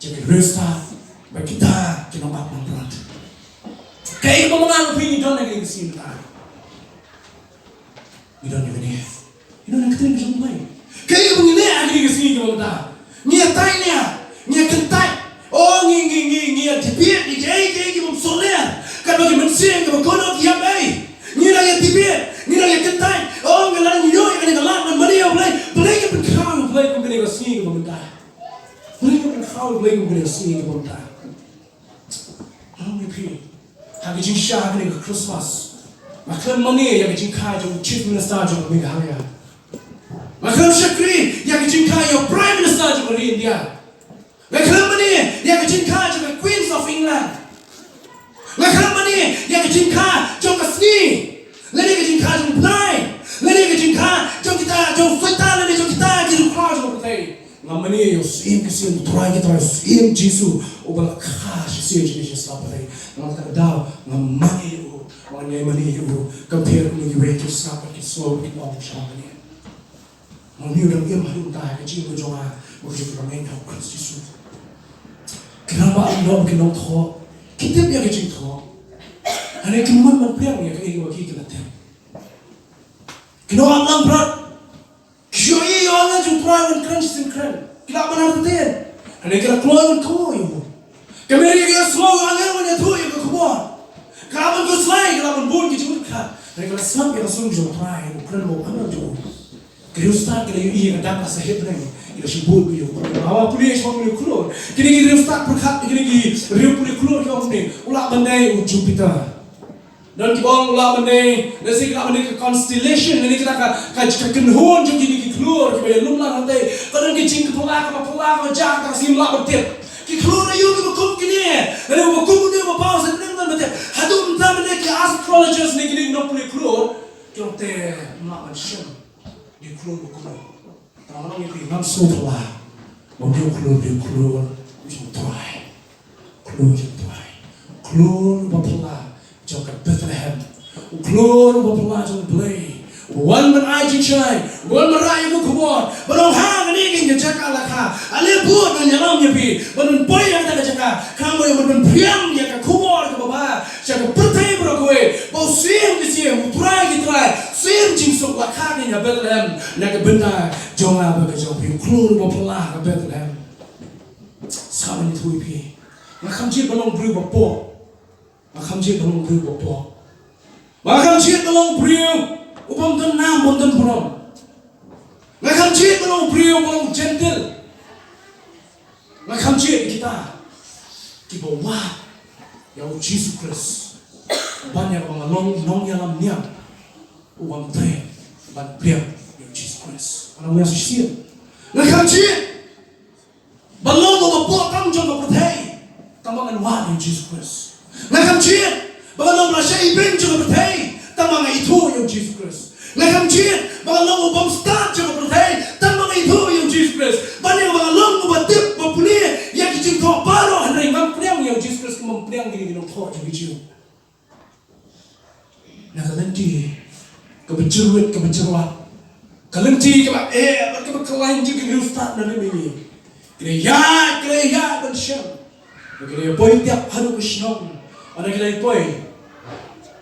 jong ki riewstad bad kita ki nongap nongpynïaid. Kaei kaba ma nga ma phi ngi don ha kane ka sngi mynta? Ngi don ïa kane. Ngi don ïa ka ktien ka jong U Blei. Kaei kaba ngi leh ha kane ka sngi kaba mynta? Ngi ïatai ne, ngi ïakyntait. O, ngi, ngi, ngi, ngi ïa debate ïa kiei kiei ki bym sngewlem. Katba ki mynsiem kiba kordor ki ïap ei. Ngi dang ïa debate, ngi dang ïakyntait. O, nga la dang ïoh ïa kane ka lad ban mane ïa U Blei. Balei ngin pynkhraw ïa U Blei kum kane ka sngi kaba mynta? Balei ngin pynkhraw ïa U Blei kum kane ka sngi kaba mynta? Nga ong ïa phi, ha ka jingshisha kane ka Christmas, nga khlem mane ïa ka jingkha jong u Chief Minister jong ka Meghalaya. Nga khlem shakri ïa ka jingkha jong u Prime Minister jong ka ri India. Nga khlem mane ïa ka jingkha jong ka Queen of England. Nga khlem mane ïa ka jingkha jong ka sngi, lane ka jingkha jong u bnai, lane ka jingkha jong kita, jong u soitan, lane jong kita ki riewkhraw jong ka pyrthei. Nga mane ïa u Syiem ki syiem, u Trai ki trai, u Syiem Jisu, uba la kha shisien jong ngi sha slap pyrthei. Nga, kata ka daw nga mane ïa u, nga mane ïa u. Compare kumne kiwei ki sngap bad ki sngew bad ki ong sha nga mane. Nga mane ïa u, dang im haduh mynta ha ka jingim ka jong nga bad ka jingim ka jong nga ha u Khrist Jisu. Ki rangbah lyngdoh, ki nongthoh, ki tip ïa ka jingthoh. Hynrei kim mon ban pdiang ïa kaei kaba ki, ki la tip. Ki nongap langbrot, ki ïohi ïa u angel jong u Trai ban kren shisien kren. Ki lah ban artatien. Hynrei ki la kloi ban kynmaw ïa u. Ka Meri ka ïohsngew ïa u angel ban ïathuh ïa ka khubor. Ka lah ban khuslai, ka lah ban bun ki jingmut khmat. Hynrei ka la sngap ïa ka sur jong u Trai, u kren bad u angel jong u. Ki riewstad ki la ïohi ïa ka dak ha sahep bneng. Ki la shim bud ïa u. Hawa pule, shim bud ïa u khlur. Kine ki riewstad pyrkhat, kine ki riew pule khlur ki ong kumne, u lah ban dei u Jupiter. Don kiba ong u lah ban dei, lehse ki lah ban dei ka constellation, lane kita ka, ka, ka kynhun jong kine ki khlur kiba ïalum lang hangtei. Ka don ka jingphylla kaba phylla kaba jah kata ka sngi, ym lah ban tip. Ki khlur aïu kiba kum kine, lane uba kum une uba paw sha bneng, ym lah ban tip. Haduh mynta mynne ki astrologist ne kine ki nongpule khlur ki ong te ym lah ban shem dei u khlur uba kumno. Tang nga ong ïa phi, ngam sngewphylla ba u dei u khlur, dei u khlur jong u Trai. Khlur jong u Trai. Khlur uba phylla jong ka Bethlehem. U khlur uba phylla jong U Blei, uba wan ban ai jingshai, uba wan ban rah ïa ka khubor, ban ong ha kane ka jaka la kha. Ale bud, ngan ïalam ïa phi ban poi ïa kata ka jaka. Khnang ba ïa ban pynphriang ïa ka khubor kaba bha sha ka pyrthei baroh kawei, ba u Syiem ki syiem, u Trai ki trai, Syiem jingsuk la kha kane ha Bethlehem na ka bynta jong nga bad ka jong phi. U khlur uba phylla ha Bethlehem. Sa ban ïathuh ïa phi, nga kham jied ban long briew ba pop. Nga kham jied ban long briew ba pop. Nga kham jied ban long briew u bym don nam, bym don burom. Nga kham jied ban long briew ba long gentle. Nga kham jied kita kiba wad ïa u Jisu Khrist, ban ïa ba nga long nongïalam niam u bym treh ban pdiang ïa u Jisu Khrist. Nga long ïa shisien. Nga kham jied ban long uba pop tam jong ka pyrthei tang ba ngan wad ïa u Jisu Khrist. Nga kham jied ba ngan long uba la shah ibeiñ jong ka pyrthei tang ba nga ithuh ïa u Jisu Khrist. Nga kham jied ba ngan long u bym stad jong ka pyrthei tang ba nga ithuh ïa u Jisu Khrist. Ban ïa ba ngan long uba tip, ba pule ïa ki jingthoh baroh, hynrei ngam pdiang ïa u Jisu Khrist kumba pdiang ïa ki nongthoh jong ki Jiw. Na ka lynti kaba jyrwit, kaba jyrwat, ka lynti kaba eh bad kaba khlaiñ jong ki riewstad na ri mihngi, ki la ïaid, ki la ïaid ban shem. Ki la poi tiap haduh ka shnong. Haba ki la poi,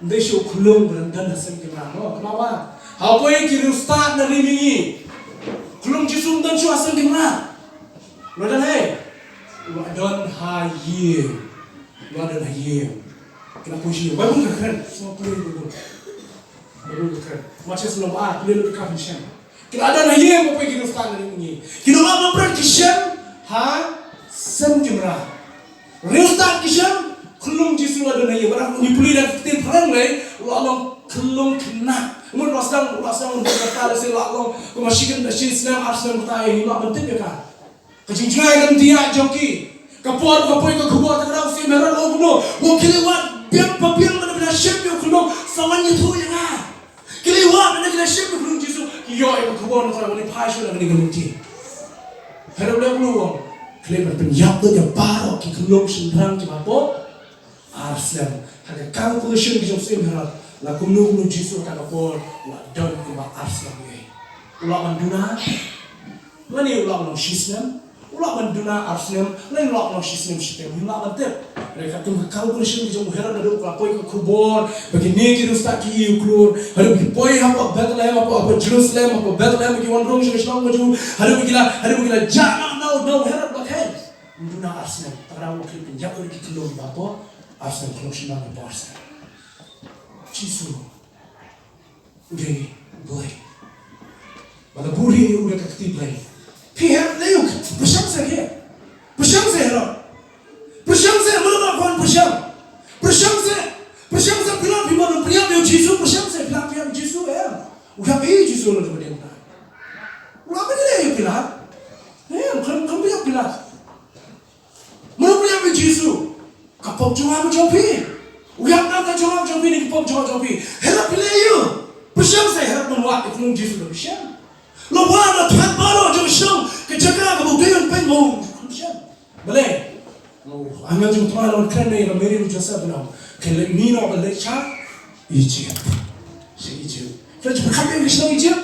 ym dei shuh u khyllung ba don ha seng ki mrad, no, kynmaw ba ha poi ki riewstad na ri mihngi, khyllung Jisu ym don shuh ha seng ki mrad. Ba don ha, eh, ba don ha ïing. Ba don ha ïing. Ki la poi sha ïing. Baibl ka kren. Sngewbha pule Baibl. Baibl ka Mathaios lynnong ba ar, pule lut ka ban shem. Ki la don ha ïing ba poi ki riewstad na ïing. Ki nonglap nongpyrkhat ki shem ha sem ki mrad. Riewstad ki shem, khyllung Jisu la don ha ïing. Wat la ngi pule da ka ktien phareng lei, la long khyllung khynnah. Mut la sdang, la sdang, la sdang, la sdang, la long kumba shi khyndai, shi snem, ar snem kata, ïa ngi la ban tip ïa ka. Ka jingjngai ka ïa jong ki. Ka por ka poi ka khubor, ta ka daw u Syiem Herod u ong kumno, u ong khie leit wad biang pa biang, ba da phi la shem ïa u khyllung, sa wan ïathuh ïa nga. Khie leit wad, ba da phi la shem ïa u khyllung Jisu. Ki ïoh ïa ka khubor, nangta wan phai shuwa na kane ka lynti. Herod u ong, khie leit ban pynïap ïa baroh ki khyllung shynrang kiba hapoh ar snem. Ha ka calculation ka jong u Syiem Herod, la kumno kumno u Jisu ha kata ka por u la don kumba ar snem ïa. U la ban duna, lane u la ban long shi snem, u la ban duna ar snem, lane u la ban long shi snem shi tem, u la ban tip. Hynrei katkum ka calculation ka jong u Herod, naduh ka la poi ka khubor ba kine ki riewstad ki ïa u khlur, haduh ba ki poi hapoh Bethlehem, hapoh, hapoh Jerusalem, hapoh Bethlehem, ba ki wan rung sha ka shnong ka jong u, haduh ba ki la, haduh ba ki la jah noh na u Herod ba kheiñ. Duna ar snem, ta ka daw u khie leit pynïap ïa ki khyllung ba hapoh ar snem, khyllung shynrang ba hapoh ar snem. Jisu u dei Blei. Ba la buhrieh ïa u da ka kti Blei. Phi Herod, lei u, pyrshang seh, pyrshang seh Herod. Pyrshang seh, mano ba kwah pyrshang. Pyrshang seh, pyrshang seh Pilat, phi mon pynïap ïa u Jisu, pyrshang seh Pilat, pynïap ïa u Jisu, em. U ïap ïa u Jisu, la dei ba dei. U la ban ïa Pilat. Em, khlem, khlem pynïap Pilat. Mano pynïap ïa u Jisu? Ka pop jong nga bad jong phi. U ïap na ka jong nga bad jong phi, ne ka pop jong nga bad jong phi. Herod phi leh aïu? Pyrshang seh Herod ban wad ïa u khyllung Jisu da u shem. La wad, la thwet baroh jong ka shnong, ka jaka kaba u dei ban pynmong da u shem. Balei? Angel jong u Trai la wan kren ïa ka Mari bad u Joseph, ban ong, khie leit, mih noh ban leit sha Ijipt. Sha Ijipt. Khie leit sha, khie leit sha Ijipt.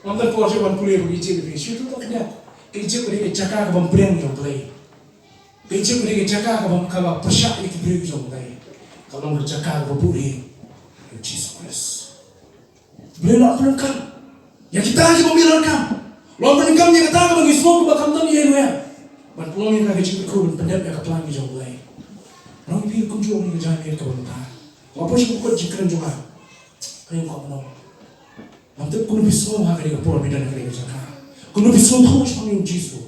Ngam don por shuh ban pule ïa ka Ijipt, phi shu tip tang kane. Ka Ijipt ka dei ka jaka kaba pdiang ïa U Blei. Ka Ijipt ka dei ka jaka kaba, kaba pyrshah ïa ki briew jong U Blei. Ka long ka jaka kaba buhrieh ïa U Jisu Khrist. Blei u la pyndonkam ïa kita kiba ym ïaroh kam. U la pyndonkam ïa kata kaba ngi sngew kaba khamtam ïa u, ban pynlong ïa ka jingkyrkhu, ban pyndep ïa ka plan ka jong U Blei. Ngan ong ïa phi kumjuh, ong ïa ka jingkyrkhu kaba mynta. Nga poi sha ka kot jingkren jong nga. Ka ïing ka nong. Ngam tip kumno phi sngew ha kane ka por, phi don ha kane ka jaka. Kumno phi sngewthuh shaphang U Jisu.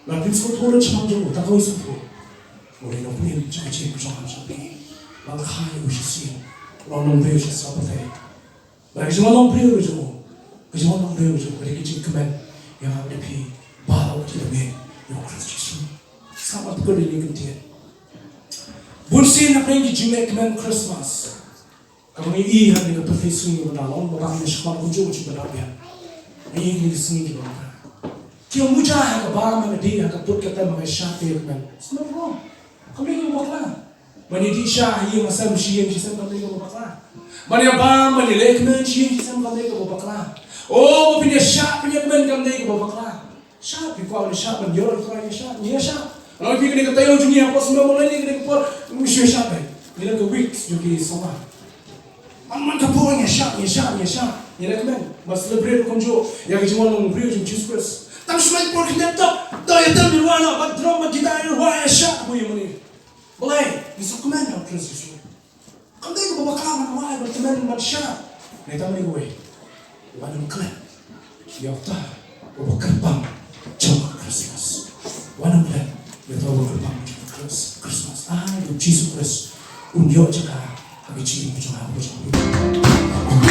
Lada phi sngewthuh lut shaphang jong u, ta kawei sngewthuh. U dei nongpynim jong ka jingim ka jong nga jong phi. La lehkai u shisien. La long briew sha sla pyrthei. Bad ka jingwan long briew ka jong u, ka jingwan long briew ka jong u ka dei ka jingkmen ïa nga bad ïa phi baroh kiba ngeit ïa U Khrist Jisu. Sa ban pynkut ïa kane ka ktien. Bun sien hapdeng ki jinglehkmen Christmas, kaba ngi ïohi ha kane ka pyrthei, sngi kiba la long, ba bang ne shakhmat kumjuh kumjuh ba la biang. Ngi ïohi ha kine ki sngi kiba la biang. Ki ong, muja ha ka bam, ha ka dih, ha ka put ka tem, ha ka shad, ha ka kmen. It's not wrong. Kam dei kaba bakla. Ban ïa dih shah ha ïing ha sem, shi ïing shi sem, kam dei kaba bakla. Ban ïa bam, ban ïa lehkmen shi ïing shi sem, kam dei kaba bakla. Oh, ba phin ïa shad, phin ïa kmen, kam dei kaba bakla. Shad, phi kwah ban shad, ban ïoh ïa ka shad, ïa shad. Nga ong ïa phi, kane ka taïew jong ngi hapoh shnong, lane kane ka por, ngim shu shad, eh. Ngi don ka week jong ki samla. Man, man ka por ngi shad, ngi shad, ngi shad. Ngi lehkmen, ban celebrate kumjuh ïa ka jingwan long briew jong U Jisu Khrist. Tang shu leit por khyndiat, to, to ïa tem, ïa rwai noh, bad drum bad guitar, ïa rwai, ïa shad, phi ïa mane. Balei? Ngi sngewkmen ïa U Khrist Jisu. Kam dei kaba bakla ban wai, ban kmen, ban shad. Nangta mynta kawei, wat nym klet ïa uta uba kyrpang jong ka Christmas. Wat nym klet ïa uta uba kyrpang jong ka Chris-, Christmas. Ai, U Jisu Khrist un ïoh jaka ha ka jingim ka jong nga, ka jong phi.